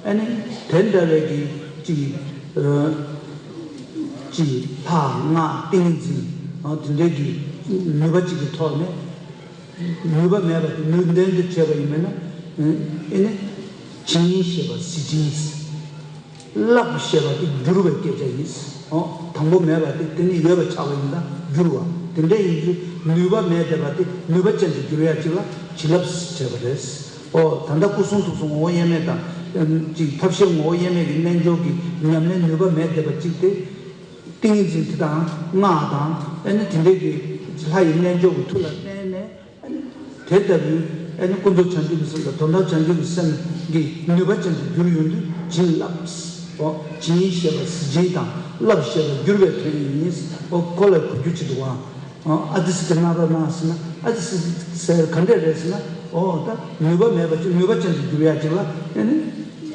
ཨ་ནི་དེ་འདྲ་བའི་གི་ཅིག་ཨ་ཅིག་ལྷ་སྔགས་ཏིང་ངེ་འཛིན། འོ་དེ་འདྲའི་གི་ནུས་པ་ཅིག་གི་ཐོག་ནས། ནུས་པ་མེད་པ་དེ་ནུས་ལྡན་དུ་བྱས་པ་ཡིན་མིན་ན། ཨེ་ནི། བྱིན་ཞེས་པ་གཟི་བྱིན། བརླབས་ཞེས་པ་དེ་བསྒྱུར་བའི་སྐད་ཆ་ཡིན། འོ། དང་པོ་མེད་པ་དེ་དེ་ནི་ཡོད་པ་ཆགས་པ་ཡིན་ན་བསྒྱུར་བ། དེ་འདྲ་ཡིན་དུས་ནུས་པ་མེད་བསྡད་པ་དེ་ནུས་པ་ཅན་དུ་བསྒྱུར་ཡ་གཅིག་ལ་བྱིན་རླབས་བྱས་པ་རེད། འོ། ད་ལྟ་སྐུ་གསུང་ཐུགས་གསུང་ངོ་བོ་དབྱེར་མེད་དང་། ཅིག་ཐབས་ཤེས་ངོ་བོ་དབྱེར་མེད་ཀྱི་རྣལ་འབྱོར་གྱི་ཉམས་ལེན་ནུས་པ་མེད་བསྡད་པ་གཅིག་དེ། ཏིང་ངེ་འཛིན་དེ་དང་སྔགས་དང་། ཨེ་ནི་དེ་འདྲའི་གི་ལྷ་ཡི་རྣལ་འབྱོར་གྱི་མཐུ་ལ་བརྟེན་ནས། ཨ་ནི་ དེ་ལྟ་བུའི་ཨ་ནི་ཀུན་རྫོབ་བྱང་ཆུབ་ཀྱི་སེམས་དང་དོན་དམ་བྱང་ཆུབ་ཀྱི་སེམས་ཀྱི་ནུས་པ་ཅན་དུ་འགྱུར་ཡོང་དུས་བྱིན་རླབས། ཨོ། བྱིན་ཞེས་པ་གཟི་བྱིན་དང་རླབས་ཞེས་པ་བསྒྱུར་བའི་དོན་ཡིན། ཨོ། ཁོ་ལ་གོ་རྒྱུ་ཅི་འདུག་ཨང་། ཨ་ཏི་སི་ཏི་སྣང་ར་སྣང་ཟེར་ན། ཨ་ཏི་སི་ཏི་ཟེར་ག་འདྲས་རེད་ཟེར་ན། ཨོ། ད་ནུས་པ་མེད་པ་ཅིག་ནུས་པ་ཅན་དུ་འགྱུར་ཡ་ཅིག་ལ་ཨ་ནི་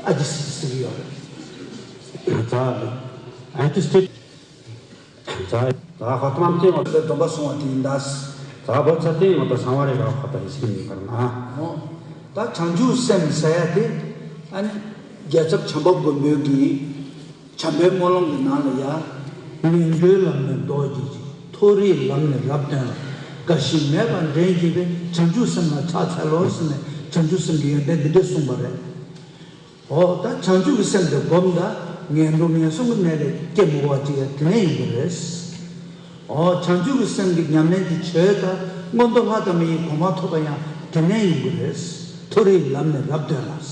ཨ་ཏི་སི་ཏི་ཟེར་གྱི་ཡོད་རེད། ད་ཨ་ཏི་སི་ཏི། ཛ། ཛ་ཧོ་ཏམ་ཏེ་ངོ་། སྡོམ་པ་སྲུང་བ་དེ་ཡིན་ད། ཛ་བོ་ཚ་ཏེ་ངོ་ཏ་སང་བ་རེ་ར་ཧོ་ཏ་ཡི་སེམས་ཡིན་པར་ན། ཨོ། ད་བྱང་ཆུབ་སེམས་ཟེར་ཡ་དེ་ཨ་ནི་རྒྱལ་ཚབ་བྱམས་པ་མགོན་པོའི་གི་བྱམས་པའི་སྨོན་ལམ་གྱི་ནང་ལ་ཡ། ངན་འགྲོའི་ལམ་ནི་ལྡོག་བགྱིད་ཅིང་། མཐོ་རིས་ལམ་ནི་རབ་སྟོན་ལ། རྒ་ཤི་མེད་པར་འདྲེན་བགྱིད་པའི། བྱང་ཆུབ་སེམས་ལ་ཕྱག་འཚལ་ལོ་ཟེར་ནས་བྱང་ཆུབ་སེམས་ཀྱི་ཡོན་ཏན་འདི་འདྲས་གསུངས་པ་རེད། འོ་ད་བྱང་ཆུབ་ཀྱི་སེམས་དེ་སྒོམ་ད་ངན་འགྲོ་ངན་སོང་གི་གནས་ལས་སྐྱེ་མི་དགོས་པ་ཅིག་ཡང་དེ་ནས་ཡོང་གི་རེད། འོ་བྱང་ཆུབ་ཀྱི་སེམས་ཀྱི་ཉམས་ལེན་དེ་བྱོས་ད་མངོན་མཐོ་ལྷ་དང་མི་ཡི་གོ་འཕང་ཐོབ་པ་ཡང་དེ་ནས་ཡོང་གི་རེད། མཐོ་རིས་ལམ་ནི་རབ་སྟོན་ལ།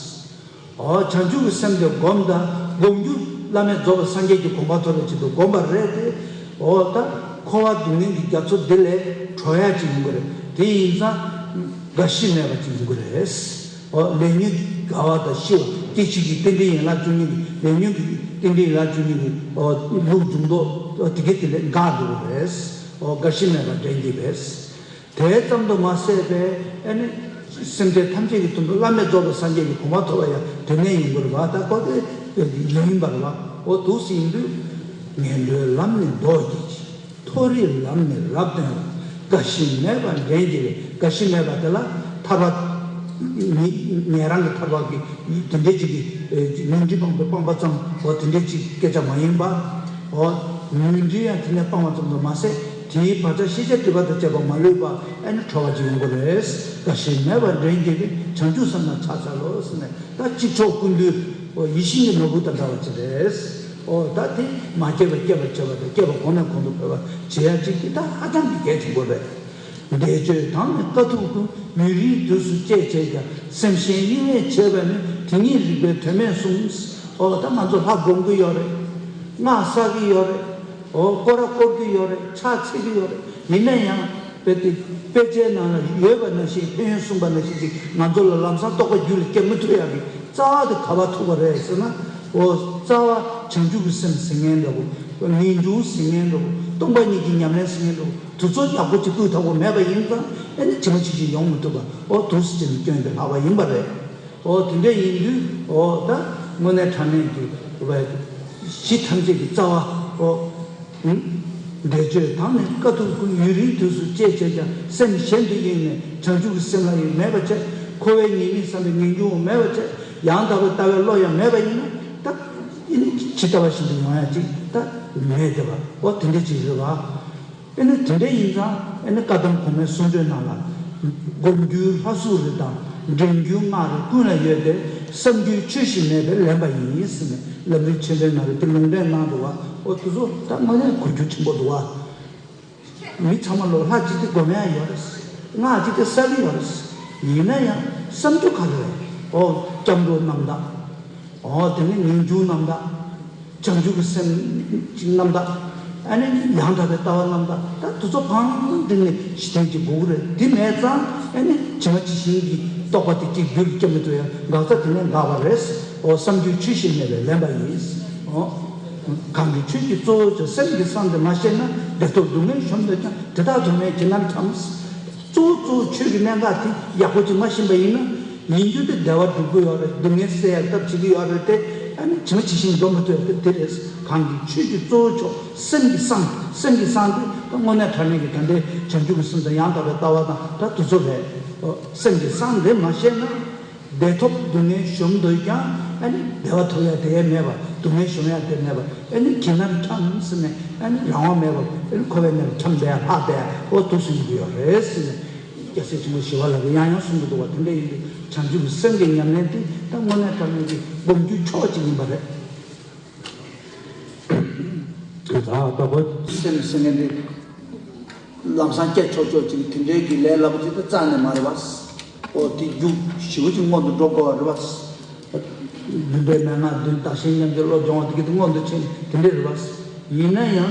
འོ་བྱང་ཆུབ་ཀྱི་སེམས་དེ་སྒོམ་ད་སྒོམ་རྒྱུ་བླ་མེད་རྫོགས་པའི་སངས་རྒྱས་ཀྱི་གོ་འཕང་ཐོབ་པའི་ཆེད་དུ་སྒོམ་པ་རེད་དེ། འོ་ད་འཁོར་བ་སྡུག་བསྔལ་གྱི་རྒྱ་མཚོ་འདི་ལས་གྲོལ་ཡ་ཅིག་ཡོང་གི་རེད། དེ་ཡིན་ཙང་རྒ་ཤི་མེད་པ་ཅིག་ཡོང་གི་རེད། འོ་ལས་ཉོན་གྱི་རྒ་བ་དང་ཤི་བ་སྐྱེ་འཆི་གི་རྟེན་འབྲེལ་ཡན་ལག་བཅུ་གཉིས་ཀྱི་ལས་ཉོན་གྱི་རྟེན་འབྲེལ་ཡན་ལག་བཅུ་གཉིས་ཀྱི་འོ་ལུགས་འབྱུང་ལྡོག་འོ་དེ་གའི་དེ་ལས་འགག་འགྲོ་གི་རེད། འོ་རྒ་ཤི་མེད་པར་འདྲེན་གྱི་རེད། དེ་ཙམ་དུ་མ་ཟད་པའི་ཨ་ནི་སེམས་ཅན་ཐམས་ཅད་ཀྱི་དོན་དུ་བླ་མེད་རྫོགས་པའི་སངས་རྒྱས་ཀྱི་གོ་འཕང་ཐོབ་པ་ཡང་དེ་ནས་ཡོང་གི་རེད་བ། ད་ཁོ་དེ་ཡིན་པ་རེད་བ། འོ་འདུག་སེ་ཡིན་དུས་ངན་འགྲོའི་ལམ་ནི་ལྡོག་བགྱིད་ཅིང་། མཐོ་རིས་ལམ་ནི་རབ་སྟོན་ལ། རྒ་ཤི་མེད་པར་འདྲེན་བགྱིད་པའི། རྒ་ཤི་མེད་པ་དེ་ལ་ཐར་པ་ཉེ་ཉེ་རང་གི་ཐར་པ་གི་དེ་འདྲའི་ཅིག་གི་ཉོན་སྒྲིབ་སྤངས་པའི་སྤངས་པ་ཙམ་འོ་དེ་འདྲའི་ཅིག་སྐད་ཆ་མ་ཡིན་པ། འོ་ཉོན་སྒྲིབ་ཡང་དེ་ནས་སྤངས་པ་ཙམ་དུ་མ་ཟད་དེའི་བག་ཆགས་ཤེས་བྱ་སྒྲིབ་པ་དང་བཅས་པ་མ་ལུས་པ་ཨ་ནི་གྲོལ་བ་ཅིག་ཡོང་གི་རེད། རྒ་ཤི་མེད་པར་འདྲེན་བགྱིད་པའི། བྱང་ཆུབ་སེམས་ལ་ཕྱག་འཚལ་ལོ་ཟེར་ནས་ད་གཅིག་ཆོག་ཀུན་འདུས་འོ་ཡིད་བཞིན་གྱི་ནོར་བུ་དང་འདྲ་བ་ཅིག་རེད། འོ་ད་དེ་མ་སྐྱེས་པ་སྐྱེས་པར་བྱེད་པ་དང་སྐྱེས་པ་གོང་ནས་གོང་དུ་འཕེལ་བར་བྱེད་ཡ་ཅིག་དེ་ད་ཧ་ཅང་གི་གལ་ཆེན་པོ་རེད། བཟླས་བརྗོད་དང་ནི་དཀའ་ཐུབ་ཀུན། ཡུན་རིང་དུས་སུ་སྤྱད་བྱས་ཀྱང་། སེམས་གཞན་གཡེང་བས་བྱས་པ་ནི། དེ་ཉིད་རིག་པའི་དོན་མེད་གསུངས། འོ་ད་ང་ཚོ་ལྷ་སྒོམ་གྱི་ཡོད་རེད། སྔགས་བསགས་ཀྱི་ཡོད་རེད། འོ་སྐོར་ར་བསྐོར་གྱི་ཡོད་རེད། ཕྱག་འཚལ་གྱི་ཡོད་རེད། ཡིན་ན་ཡང་དཔེ་དེ་དཔེ་ཆའི་ནང་ལ་ཡོད་པ་ནང་བཞིན་ཕན་ཡོན་གསུངས་པ་ནང་བཞིན་ཅིག་ང་ཚོ་ལ་ལམ་སང་རྟོགས་པ་རྒྱུད་ལ་སྐྱེ་མི་ཐུབ་ཡག་གི་རྩ་བ་དེ་ག་པར་ཐུག་པ་རེད་ཟེར་ན། འོ་རྩ་བ་བྱང་ཆུབ་ཀྱི་སེམས་ཟེར་མཁན་འདྲ་བོ། ངེས་འབྱུང་ཟེར་མཁན་འདྲ་བོ། སྟོང་པ་ཉིད་ཀྱི་ཉམས་ལེན་ཟེར་མཁན་འདྲ་བོ། དུས་ཚོད་ཡག་པོ་ཅིག་བསྐུལ་ཐུབ་པ་མེད་པ་ཡིན་ཙང་ཨ་ནི་ཇི་མ་ཇི་བཞིན་ཡོང་མི་ཐུབ་པ། འོ་འདུག་སེ་བྱས་ནས་སྐྱོན་དེ་ལྷག་པ་ཡིན་པ་རེད། འོ་དེ་འདྲ་ཡིན་དུས་འོ་ད་དངོས་གནས་དྲང་གནས་ཀྱི་བའི་གཞི་ཐམས་ཅད་ཀྱི་རྩ་བ་འོ། བཟླས་བརྗོད་དང་ནི་དཀའ་ཐུབ་ཀུན། ཡུན་རིང་དུས་སུ་སྤྱད་བྱས་ཀྱང་། སེམས་གཞན་དུ་གཡེང་ནས་བྱང་ཆུབ་ཀྱི་སེམས་ལ་ཡང་མེད་པར་བྱས། འཁོར་བའི་ཉེས་དམིགས་བསམ་པའི་ངེས་འབྱུང་མེད་པར་བྱས། ཡང་དག་པའི་ལྟ་བའི་བློ་ཡང་མེད་པ་ཡིན་ན་ད་ཨ་ནི་ཇི་ལྟ་བ་བཞིན་དུ་ཡོང་ཡ་ཅིག་ད་མེད་བསྡད་པ་འོ་དེ་འདྲ་ཅིག་རེད་བ། ཨ་ནི་དེ་འདྲ་ཡིན་ཙང་ཨ་ནི་བཀའ་གདམས་གོང་མའི་གསུང་ཆོས་ནང་ལ། སྒོམ་རྒྱུའི་ལྷ་གཟུགས་རེ་དང་། འདྲེན་རྒྱུའི་སྔགས་རེ་ཀུན་ལ་ཡོད་དེ། བསམ་རྒྱུའི་ཆོས་ཤིག་མེད་པས་ལན་པ་ཡིན་ཟེར་ནས་ལམ་རིམ་ཆེན་པོའི་ནང་ལ་དེ་ལུང་འདྲེན་གནང་འདུག་བ། འོ་དེ་ཚོ་ད་དངོས་གནས་གོ་རྒྱུ་ཆེན་པོ་འདུག་བ། མི་ཚང་མ་ལོ་ལྷ་ཅིག་དེ་སྒོམ་ཡ་ཡོད་རེད། སྔགས་ཅིག་དེ་བསགས་ཀྱི་ཡོད་རེད། ཡིན་ན་ཡང་བསམ་རྒྱུ་ག་རེ་རེད། འོ་སྐྱབས་འགྲོ་རྣམ་དག་འོ་དེ་ནི་ངེས་འབྱུང་རྣམ་དག་བྱང་ཆུབ་ཀྱི་སེམས་ཀྱི་རྣམ་དག་ཨ་ནི་ཡང་དག་པའི་ལྟ་བ་རྣམ་དག་ད་དེ་ཚོ་གང་འདི་ནི་གཞི་རྟེན་གྱི་དགོས་ཀྱི་རེད། འདི་མེད་ཙང་ཨ་ནི་ཇི་མ་ཇི་བཞིན་གྱི་རྟོགས་པ་དེ་གཅིག་རྒྱུད་ལ་སྐྱེ་མི་ཐུབ་ཡང་འགག་རྩ་དེ་ནས་འགག་པ་རེད། འོ་བསམ་རྒྱུའི་ཆོས་ཤིག་མེད་པས་ལན་པ་ཡིན། འོ་གང་གི་ཆོས་ཀྱི་གཙོ་བོ་ཆོས་སེམས་ཀྱི་གསང་དེ་མ་ཤེས་ན། བདེ་ཐོབ་སྡུག་བསྔལ་གཞོམ་འདོད་ཀྱང་། དེ་དག་དོན་མེད་ཁྱིམ་ནར་འཁྱམས། གཙོ་བོ་གཙོ་བོ་ཆོས་ཀྱི་གནད་འགག་དེ་ཡག་པོ་ཅིག་མ་ཤེས་པ་ཡིན་ན། ཡིན་རྒྱུ་དེ་བདེ་བ་སྒྲུབ་ཀྱི་ཡོད་རེད། སྡུག་བསྔལ་སེལ་ཡག་ཐབས་བྱེད་ཀྱི་ཡོད་རེད་དེ། ཨ་ནི་ཇི་མ་ཇི་བཞིན་འགྲོ་མི་ཐུབ་ཡག་དེ་དེ་རེད། གང་གི་ཆོས་ཀྱི་གཙོ་བོ་མཆོག་སེམས་ཀྱི་གསང་། སེམས་ཀྱི་གསང་དེ་ད་དངོས་གནས་དྲང་གནས་ཀྱི་ད་ལྟའི་བྱང་ཆུབ་ཀྱི་སེམས་དང་ཡང་དག་པའི་ལྟ་བ་དང་ད་དེ་ཚོ་རེད། སེམས་ཀྱི་གསང་དེ་མ་ཤེས་ན། བདེ་ཐོབ་སྡུག་བསྔལ་གཞོམ་འདོད་ཀྱང་། ཨ་ནི་བདེ་བ་ཐོབ་ཡག་དེ་མེད་པ། སྡུག་བསྔལ་གཞོམ་ཡག་དེ་མེད་པ། ཨ་ནི་ཁྱིམ་ནར་འཁྱམས་ཟེར་ནས་ཨ་ནི་རང་དབང་མེད་པ། ཨ་ནི་འཁོར་བའི་གནས་ལ་འཁྱམས་བསྡད་ཡག་ལྷག་བསྡད་ཡག་འོ་འདུག་སེ་ཡོང་གི་ཡོད་རེད་ཟེར་ནས། རྒྱལ་སྲས་ཆེན་པོ་ཞི་བ་ལྷ་གིས་ཡང་ཡང་གསུང་གི་འདུག་བ། དེ་འདྲ་ཡིན་དུས་བྱང་ཆུབ་ཀྱི་སེམས་ཀྱི་ཉམས་ལེན་དེ་ད་དངོས་གནས་དྲང་གནས་ཀྱི་སྒོམ་རྒྱུའི་ཕྱོགས་གཅིག་ཡིན་པ་རེད། ད་ལྟ་བུ་སེམས་ཟེར་མཁན་དེ་ལམ་སང་སྐྱེ་ཆོག་ཆོག་ཅིག་དེ་འདྲའི་གི་ལས་སླ་པོ་ཅིག་ད་རྩ་ནས་མ་རེད་བ། ཨོ་དེ་རྒྱུ་ཞེ་པོ་ཅིག་སྔོན་དུ་འགྲོ་དགོས་པ་རེད་བ། རྒྱུ་འབྲས་མན་ངག་བདུན་བདག་གཞན་མཉམ་བརྗེ་བློ་སྦྱོང་བ་དེ་གི་དེ་སྔོན་དུ་ཕྱིན་དེ་འདྲ་རེད་བ། ཡིན་ན་ཡང་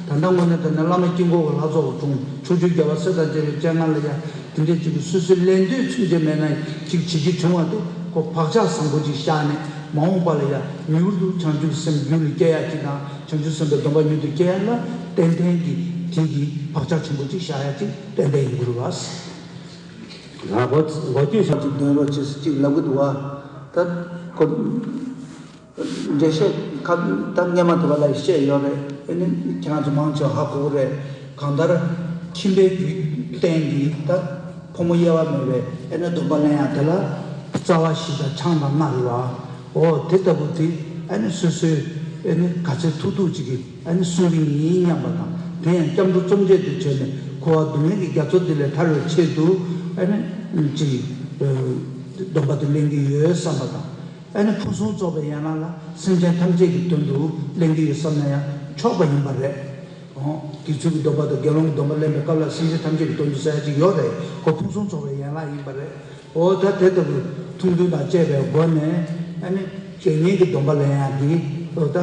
ད་ལྟ་དངོས་གནས་ད་ནི་བླ་མ་དཀྱིལ་འཁོར་གྱི་ལྷ་ཚོགས་ཀྱི་དྲུང་ཕྱོགས་བཅུའི་རྒྱལ་བ་སྲས་དང་བཅས་པའི་སྤྱན་སྔ་ལ་ཡང་། དེ་འདྲའི་ཅིག་སོ་སོའི་ལད་ཟློས་མཚོན་བྱེད་མེད་ན་ཅིག་བྱེད་རྒྱུ་བྱུང་བ་དེ་ཁོ་བག་ཆགས་བཟང་པོ་ཅིག་བཞག་ནས་མ་འོངས་པ་ལ་ཡང་མྱུར་དུ་བྱང་ཆུབ་སེམས་རྒྱུད་ལ་སྐྱེ་ཡག་ཅིག་དང་བྱང་ཆུབ་སེམས་དཔའི་སྡོམ་པ་མྱུར་དུ་སྐྱེ་ཡག་ལ་ཏན་ཏན་གྱི་དེ་གི་བག་ཆགས་ཆེན་པོ་ཅིག་བཞག་ཡག་ཅིག་ཏན་ཏན་ཡིན་དགོས་རེད་བ། ལགས་འགོ་འགོ་བསྐྱོད་བྱ་ཅིག་འདོན་རོགས་བྱེད་ཅིག་ལབ་གི་འདུག་བ། ད་ཁོ། འགྲེལ་བཤད་ཁ་ད་སྔས་མ་དེ་བ་ལ་བཤད་ཡོད་རེད། ཨེ་ནི་ཁྱེད་རང་ཚོ་མང་ཆེ་བ་ཧ་གོ་གི་རེད། གང་ལྟར་ཁྱིམ་པའི་རྒྱུད་བརྟེན་གྱིས་ད་ཕོ་མོ་དབྱེ་བ་མེད་པའི་ཨེ་ནི་སྡོམ་པ་ལེན་ཡག་དེ་ལ་རྩ་བ་བཞི་དང་ཆང་དང་སྣ་རེད་བ། འོ་དེ་ལྟ་བུ་དེ་ཨེ་ནི་སོ་སོའི་ཨེ་ནི་ག་ཚོད་ཐུབ་ཐུབ་ཅིག་གིས་ཨེ་ནི་སྲུང་གི་ཡིན་སྙམ་པ་དང་དེ་ཡང་སྐྱབས་འགྲོ་བཅོམ་བྱེད་དུ་བྱས་ནས་འཁོར་བ་སྡུག་བསྔལ་གྱི་རྒྱ་མཚོ་འདི་ལས་ཐར་བའི་ཆེད་དུ་ཨེ་ནི་ཅིག་སྡོམ་པ་དེ་ལེན་གྱི་ཡོད་བསམ་པ་དང་། ཨ་ནི་ཕུན་སུམ་ཚོགས་པའི་ཡན་ལག་ལ་སེམས་ཅན་ཐམས་ཅད་ཀྱི་དོན་དུ་ལེན་གྱི་ཡོད་བསམ་ན་ཡང་ཆོག་པ་ཡིན་པ་རེད། འོ། དགེ་ཚུལ་གྱི་སྡོམ་པ་དང་དགེ་སློང་གི་སྡོམ་པ་ལེན་པའི་སྐབས་ལ་སེམས་ཅན་ཐམས་ཅད་ཀྱི་དོན་དུ་ཟེར་ཡ་ཅིག་ཡོད་རེད། ཁོ་ཕུན་སུམ་ཚོགས་པའི་ཡན་ལག་ཡིན་པ་རེད། འོ་ད་དེ་ལྟ་བུའི་ཐུགས་འདུན་དང་བཅས་པའི་སྒོ་ནས་ཨ་ནི་དགེ་བསྙེན་གྱི་སྡོམ་པ་ལེན་ཡ་འདི་འོ་ད་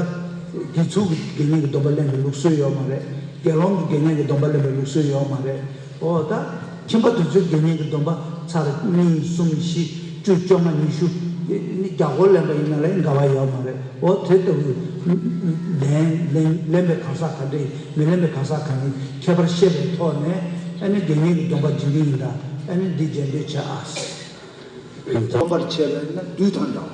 དགེ་ཚུལ་གྱི་དགེ་བསྙེན་གྱི་སྡོམ་པ་ལེན་པའི་ལུགས་སྲོལ་ཡོད་མ་རེད། དགེ་སློང་གི་དགེ་བསྙེན་གྱི་སྡོམ་པ་ལེན་པའི་ལུགས་སྲོལ་ཡོད་མ་རེད། འོ་ད། ཁྱིམ་པ་དེ་ཚོའི་དགེ་བསྙེན་གྱི་སྡོམ་པ་ཚར་གཉིས་གསུམ་བཞི་བཅུ་བཅོ་ལྔ་ཉི་ཤུ་ནི་བརྒྱ་སྐོར་ལེན་པ་ཡིན་ན་ལ་འགལ་བ་ཡོད་མ་རེད། འོ་དེ་ལྟ་བུའི་ལེན་ལེན་ལེན་པའི་གང་ཟག་ག་འདྲ་ཡིན་མི་ལེན་པའི་གང་ཟག་ག་ནི་ཁྱད་པར་ཤེས་པའི་ཐོག་ནས་ཨ་ནི་དགེ་བསྙེན་གྱི་སྡོམ་པ་སྦྱིན་གྱི་ཡིན་ད་ཨ་ནི་འདི་རྗེས་ཟློས་བྱ་ཨ། སྡོམ་པར་བྱས་པས་ན་བདུད་དང་འདྲ་བ།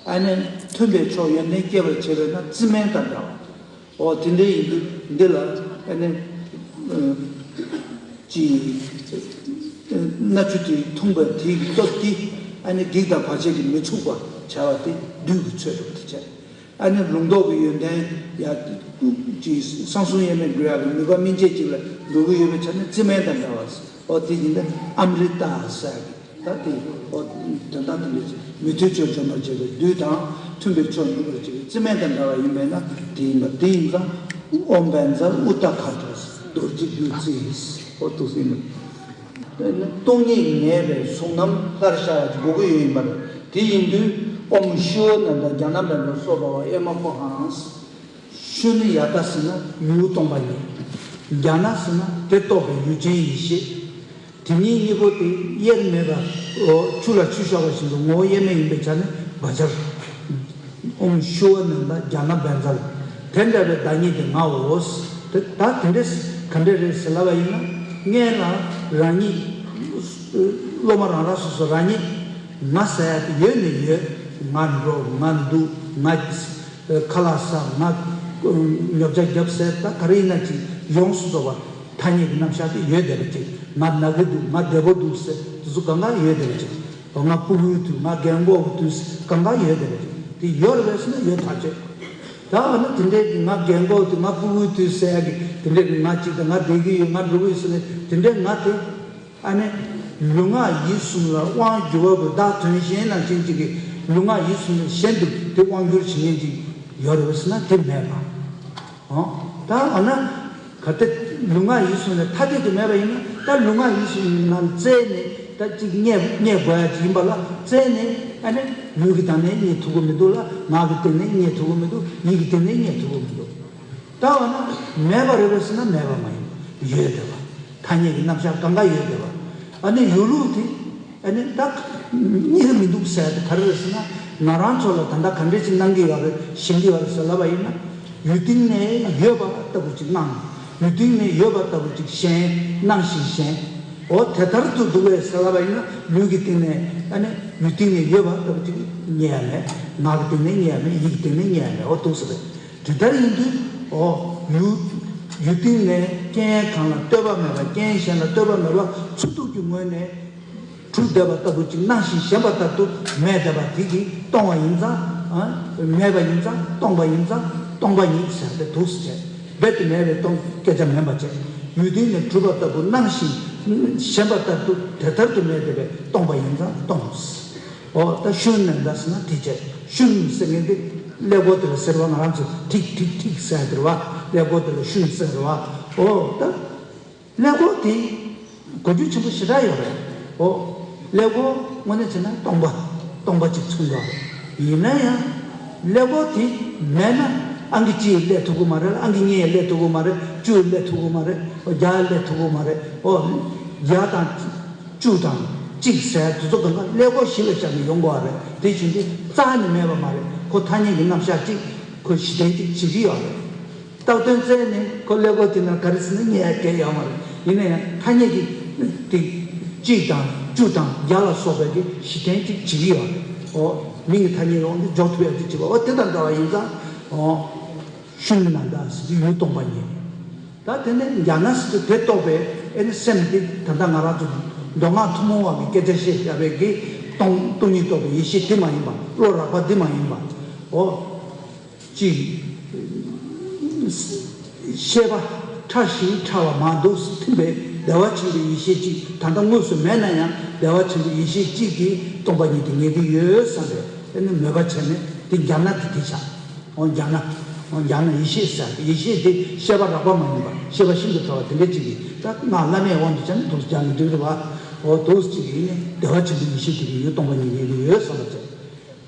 ཨ་ནི་མཐུན་པའི་ཕྱོགས་ཡོན་ཏན་སྐྱེད་པར་བྱེད་པས་ན་རྩི་སྨན་དང་འདྲ་བ། འོ་དེ་འདྲའི་ཡིན་དུས་འདི་ལ་ཨ་ནི་ཅི་སྣ་ཆུ་དེ་འཐུངས་པ་དེའི་སྟོབས་ཀྱིས་ཨ་ནི་བགེགས་དང་བར་ཆད་ཀྱིས་མི་ཚུགས་པར་བྱ་བ་དེ་བདུད་ཀྱི་ཚོད་དུ་དེ་བྱས། ཨ་ནི་ལུང་རྟོགས་ཀྱི་ཡོན་ཏན་ཡ་ཅི་གསང་གསུམ་དབྱེར་མེད་འགྲོ་ཡག་གི་ནུས་པ་སྨིན་བྱེད་ཅིག་ལ་འགྲོ་གི་ཡོད་པའི་ཆ་ནས་རྩི་སྨན་དང་འདྲ་བ། འོ་དེ་ཡིན་ཏེ་ཨམ་རི་ཏ་ཟེར་གི། ད་དེ་འོ་དོན་དག་དེ་འདྲ་ཅིག་མི་མཐུན་ཕྱོགས་འཇོམས་པར་བྱེད་པའི་བདུད་དང་མཐུན་པའི་ཕྱོགས་འཇོམས་པར་བྱེད་པའི་རྩི་སྨན་དང་འདྲ་བ་ཡིན་པས་ན་དེ་ཡིན་པ་དེ་ཡིན་ཙང་ཨོཾ་བཛྲ་ཨུ་ཏ་ཁ་ཏ་རྡོ་རྗེ་བདུད་རྩི་འོ་ཐུགས་སྲས་ནི་སྟོང་ཉིད་ངེས་པའི་གཟུང་རྣམ་སླར་ཤར་བ་གོ་གི་ཡོད་ཡིན་པ་རེད། དེ་ཡིན་དུས་ཨོཾ་ཤྲཱི་ཝ་ནནྡ་རྒྱ་ནག་པའི་ལ་སོགས་པ་ཨེ་མ་ཁོ་ཧང་། ཤྲཱི་ནི་ཡ་ཏ་ཟེར་ན་ཡུལ་སྟོང་པ་ཉིད། རྒྱ་ནག་ཟེར་ན་དེ་རྟོགས་པའི་ཡུལ་ཅན་ཡེ་ཤེས། དེ་གཉིས་གཉིས་པོ་དེ་དབྱེར་མེད་པ། འོ་ཆུ་ལ་ཆུ་བཞག་པ་བཞིན་དུ་ངོ་བོ་དབྱེར་མེད་ཡིན་པའི་ཆ་ནས་བཛྲ། ཨོཾ་ཤྲཱི་ཝ་ནནྡ་རྒྱ་ནག་བཛྲ། དེ་འདྲ་བའི་བདག་ཉིད་དེ་ངའོ། དེ་ད་དེ་འདྲས་ག་འདྲས་རེད་ཟེར་ལབ་པ་ཡིན་ན་སྔོན་ལ་རང་ཉིད། སློབ་མ་རང་རང་སོ་སོ་རང་ཉིད་ང་ཟེར་ཡ་དེ་ཡོད་ནི་ཡོད། ང་འགྲོ་ང་འདུག་ང་། ཁ་ལག་ཟ། ང་ཉོ་ཆ་རྒྱབ་ཟེར་ད་ག་རེ་ཡིན་ན་ཅིག་ཡོངས་སུ་རྫོགས་པ་ཐ་སྙད་ཀྱི་རྣམ་གཞག་དེ་ཡོད་བསྡད་པ་ཅིག་ང་ན་གི་འདུག་ང་བདེ་པོ་འདུག་ཟེར་དེ་ཚོ་གང་ག་ཡོད་བསྡད་པ་ཅིག་ང་སྤུ་གུའི་དུས་ང་རྒན་གོག་གི་དུས་གང་ག་ཡོད་བསྡད་པ་ཅིག་དེ་ཡོད་རེད་པས་ཟེར་ན་ཡོད་ཐག་ཆོད། ད་འོ་ན་དེ་འདྲའི་ང་རྒན་གོག་དུས་ང་སྤུ་གུའི་དུས་ཟེར་ཡ་གི་དེ་འདྲའི་ང་ཅིག་དང་ང་བསྡད་ཀྱི་ཡོད་ང་འགྲོ་གི་ཡོད་ཟེར་ནས་དེ་འདྲའི་ང་དེ། ཨ་ནི། ལུས་ངག་ཡིད་གསུམ་ལ་དབང་བསྒྱུར་བ་པོའི་བདག་དོན་གཞན་ནང་བཞིན་གཅིག་གི་ལུས་ངག་ཡིད་གསུམ་ལས་གཞན་དུ་དེ་དབང་བསྒྱུར་བྱེད་མཁན་ཅིག་ཡོད་རེད་ཟེར་ན་དེ་མེད་པ། འོ། ད་འོ་ན། གལ་ཏེ་ལུས་ངག་ཡིད་གསུམ་ལས་ཐ་དད་དུ་མེད་པ་ཡིན་ན་ད་ལུས་ངག་ཡིད་གསུམ་ནང་བཙལ་ནས་ད་ཅིག་རྙེད་རྙེད་དགོས་ཡ་ཅིག་ཡིན་པ་ལ་བཙལ་ནས་ཨ་ནི་ལུས་ཀྱི་སྟེང་ནས་རྙེད་ཐུབ་ཀྱི་མི་འདུག་ལ་ངག་གི་སྟེང་ནས་རྙེད་ཐུབ་ཀྱི་མི་འདུག་ཡིད་ཀྱི་སྟེང་ནས་རྙེད་ཐུབ་ཀྱི་མི་འདུག་ད་འོ་ན་མེད་པ་རེད་པས་ཟེར་ན་མེད་པ་མ་ཡིན་ཡོད་བསྡད་པ། ཐ་སྙད་ཀྱི་རྣམ་གཞག་གང་ག་ཡོད་བསྡད་པ། ཨ་ནི་ཡོད་ལུགས་དེ་ཨ་ནི་ད་རྙེད་ཀྱི་མི་འདུག་ཟེར་ཡ་དེ་ག་རེ་རེད་ཟེར་ན་ང་རང་ཚོ་ལ་ད་ལྟ་ག་འདྲས་ཅིག་གནང་གི་ཡོད་རེད་ཤེས་ཀྱི་ཡོད་རེད་ཟེར་ལབ་པ་ཡིན་ན་ཡུལ་སྟེང་ནས་ཡོད་པ་ལྟ་བུ་ཅིག་སྣང་། ཡུལ་སྟེང་ནས་ཡོད་པ་ལྟ་བུ་ཅིག་ཞེན་སྣང་ཞིང་ཞེན། འོ་དེ་ལྟར་དུ་འདུག་པས་ཟེར་ལབ་པ་ཡིན་ན་ལུས་ཀྱི་སྟེང་ནས་ཨ་ནི་ཡུལ་སྟེང་ནས་ཡོད་པ་ལྟ་བུ་ཅིག་རྙེད་ཡ་མེད། ངག་གི་སྟེང་ནས་རྙེད་ཡ་མེད། ཡིད་ཀྱི་སྟེང་ནས་རྙེད་ཡ་མེད། འོ་འདུག་ཟེར་བས། དེ་ལྟར་ཡིན་དུས་འོ་ཡུལ་ཡུལ་སྟེང་ནས་རྐྱེན་གང་ལ་ལྟོས་པ་མེད་པ་རྐྱེན་གཞན་ལ་ལྟོས་པ་མེད་པ་མཚུར་སྟོབས་ཀྱི་ངོས་ནས་གྲུབ་བསྡད་པ་ལྟ་བུ་ཅིག་སྣང་ཞིང་ཞེན་པ་ལྟར་དུ་མེད་བསྡད་པ་དེ་གིས་སྟོང་བ་ཡིན་ཙང་། མེད་པ་ཡིན་ཙང་སྟོང་པ་ཡིན་ཙང་སྟོང་པ་ཉིད་ཟེར་ཏེ་འདུག་ཟེར་བྱས་རྦད་དེ་མེད་པའི་སྟོང་སྐད་ཆ་མིན་པ་བྱས་ཡུལ་སྟེང་ནས་གྲུབ་པ་ལྟ་བུ་སྣང་ཞིང་ཞེན་པ་ལྟར་དུ་དེ་ལྟར་དུ་མེད་བསྡད་པས་སྟོང་པ་ཡིན་ཙང་སྟོང་། འོ་ད་ཤྲཱི་ནནྡ་ཟེར་ན་དེ་བྱས། ཤྲཱི་ཟེར་མཁན་དེ་ཀླད་ཀོར་དེ་ལ་ཟེར་བ་ང་རང་ཚོ་ཐིག་ཐིག་ཐིག་ཟེར་དེ་རེད་བ། ཀླད་ཀོར་དེ་ལ་ཤྲཱི་ཟེར་རེད་བ། འོ་ད་ཀླད་ཀོར་དེ་གོ་རྒྱུ་ཆེན་པོ་ཞེ་དྲག་ཡོད་རེད། འོ་ཀླད་ཀོར་དངོས་གནས་བྱས་ན་སྟོང་པ་སྟོང་པ་ཅིག་མཚོན་གྱི་རེད། ཡིན་ན་ཡང་ཀླད་ཀོར་དེ་མེད་ན་ཨང་ཀི་གཅིག་སླེབས་ཐུབ་ཀྱི་མ་རེད། ཨང་ཀི་གཉིས་སླེབས་ཐུབ་ཀྱི་མ་རེད། བཅུ་སླེབས་ཐུབ་ཀྱི་མ་རེད། འོ་བརྒྱ་སླེབས་ཐུབ་ཀྱི་མ་རེད། འོ་བརྒྱ་དང་ བཅུ་དང་གཅིག་ཟེར་དེ་ཚོ་གང་ག་ཀླད་ཀོར་གཞི་ལ་བཞག་ནས་ཡོང་དགོས་པ་རེད། དེ་བཞིན་དུ་རྩ་ནས་མེད་པ་མ་རེད། ཁོ་ཐ་སྙད་ཀྱི་རྣམ་གཞག་གཅིག་ཁོ་གཞི་རྟེན་གཅིག་བྱེད་ཀྱི་ཡོད་རེད། བཏགས་དོན་བཙལ་ནས་ཁོ་ཀླད་ཀོར་དེ་ནང་ག་རེ་ཟེར་ན་རྙེད་ཡ་གལ་ཡོད་མ་རེད། ཡིན་ན་ཡང་ཐ་སྙད་ཀྱི་དེ་གཅིག་དང་བཅུ་དང་བརྒྱ་ལ་སོགས་པའི་གི་གཞི་རྟེན་གཅིག་བྱེད་ཀྱི་ཡོད་རེད། འོ། མིང་གི་ཐ་སྙད་ལ་འོང་དུ་འཇོག་ཐུབ་ཡ་གཅིག་བྱེད་པ། འོ་དེ་དང་འདྲ་བ་ཡིན་ཙང་། འོ། ཤུལ་ནང་དང་ཟེར་དུས་ཡུལ་སྟོང་པ་ཉིད། ད་དེ་ནས་ཛྙཱ་ན་ཟེར་དུས་དེ་རྟོགས་པའི་ཨེ་ནི་སེམས་དེ་ད་ལྟ་ང་རང་ཚོ་མདོ་སྔགས་ཐུན་མོང་བ་གི་སྐད་ཆ་བཤད་བཞག་པའི་གི་སྟོང་སྟོང་ཉིད་རྟོགས་པའི་ཡེ་ཤེས་དེ་མ་ཡིན་པ། བློ་རགས་པ་འདི་མ་ཡིན་པ། འོ། གཅིག་ཤེས་པ་ཕྲ་ཞིང་ཕྲ་བ་མང་དུ་ཐིམ་པའི་བདེ་བ་ཆེན་པོའི་ཡེ་ཤེས་གཅིག་ད་ལྟ་དངོས་སུ་མེད་ན་ཡང་བདེ་བ་ཆེན་པོའི་ཡེ་ཤེས་གཅིག་གིས་སྟོང་པ་ཉིད་དེ་ངེས་ཀྱི་ཡོད་བསམ་པའི་ཨེ་ནི་མོས་པ་བྱས་ནས་དེ་ཛྙཱ་ན་དེ་དེ་བྱ། འོ་ཛྙཱ་ན། འོ་ཛྙཱ་ན་ཡེ་ཤེས་ཟེར། ཡེ་ཤེས་དེ་ཤེས་པ་རགས་པ་མ་ཡིན་པ། ཤེས་པ་ཤིན་ཏུ་ཕྲ་བ་དེ་འདྲ་གཅིག་གིས། ད་སྔགས་བླ་མེད་དབང་དུ་བྱས་ན་འདུག་སེ་སྦྱར་ན་འགྲིག་རེད་པ། འོ་འདུག་སེ་གཅིག་གིས་ཡིན་ནས་བདེ་བ་ཆེན་པོའི་ཡེ་ཤེས་དེ་གིས་ཡུལ་སྟོང་པ་ཉིད་ངེས་ཀྱི་ཡོད་བསམ་པ་བྱས།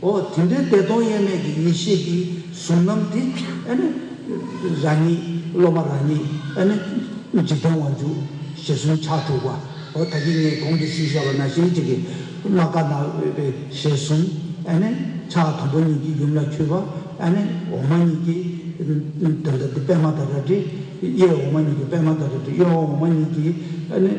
འོ་དེ་འདྲའི་བདེ་སྟོང་དབྱེར་མེད་ཀྱི་ཡེ་ཤེས་ཀྱི་གཟུང་རྣམ་དེ་ཨ་ནི་རང་ཉིད་སློབ་མ་རང་ཉིད་ཨ་ནི་འཇིག་རྟེན་དབང་ཕྱུག་ཞལ་གསུམ་ཕྱག་དྲུག་པ། འོ་ད་གིན་ངས་གོང་དུ་ཞུས་བཞག་པ་ནང་བཞིན་གཅིག་གིས་མ་ག་ན་བའི་ཞལ་གསུམ་ཨ་ནི་ཕྱག་དང་པོ་གཉིས་ཀྱིས་ཡུམ་ལ་འཁྱུད་པ། ཨ་ནི་འོག་མ་གཉིས་ཀྱིས་དོན་དག་འདི་པདྨ་དང་རལ་གྲི། གཡས་འོག་མ་གཉིས་ཀྱིས་པདྨ་དང་རལ་གྲི། གཡོན་འོག་མ་གཉིས་ཀྱིས་ཨ་ནི་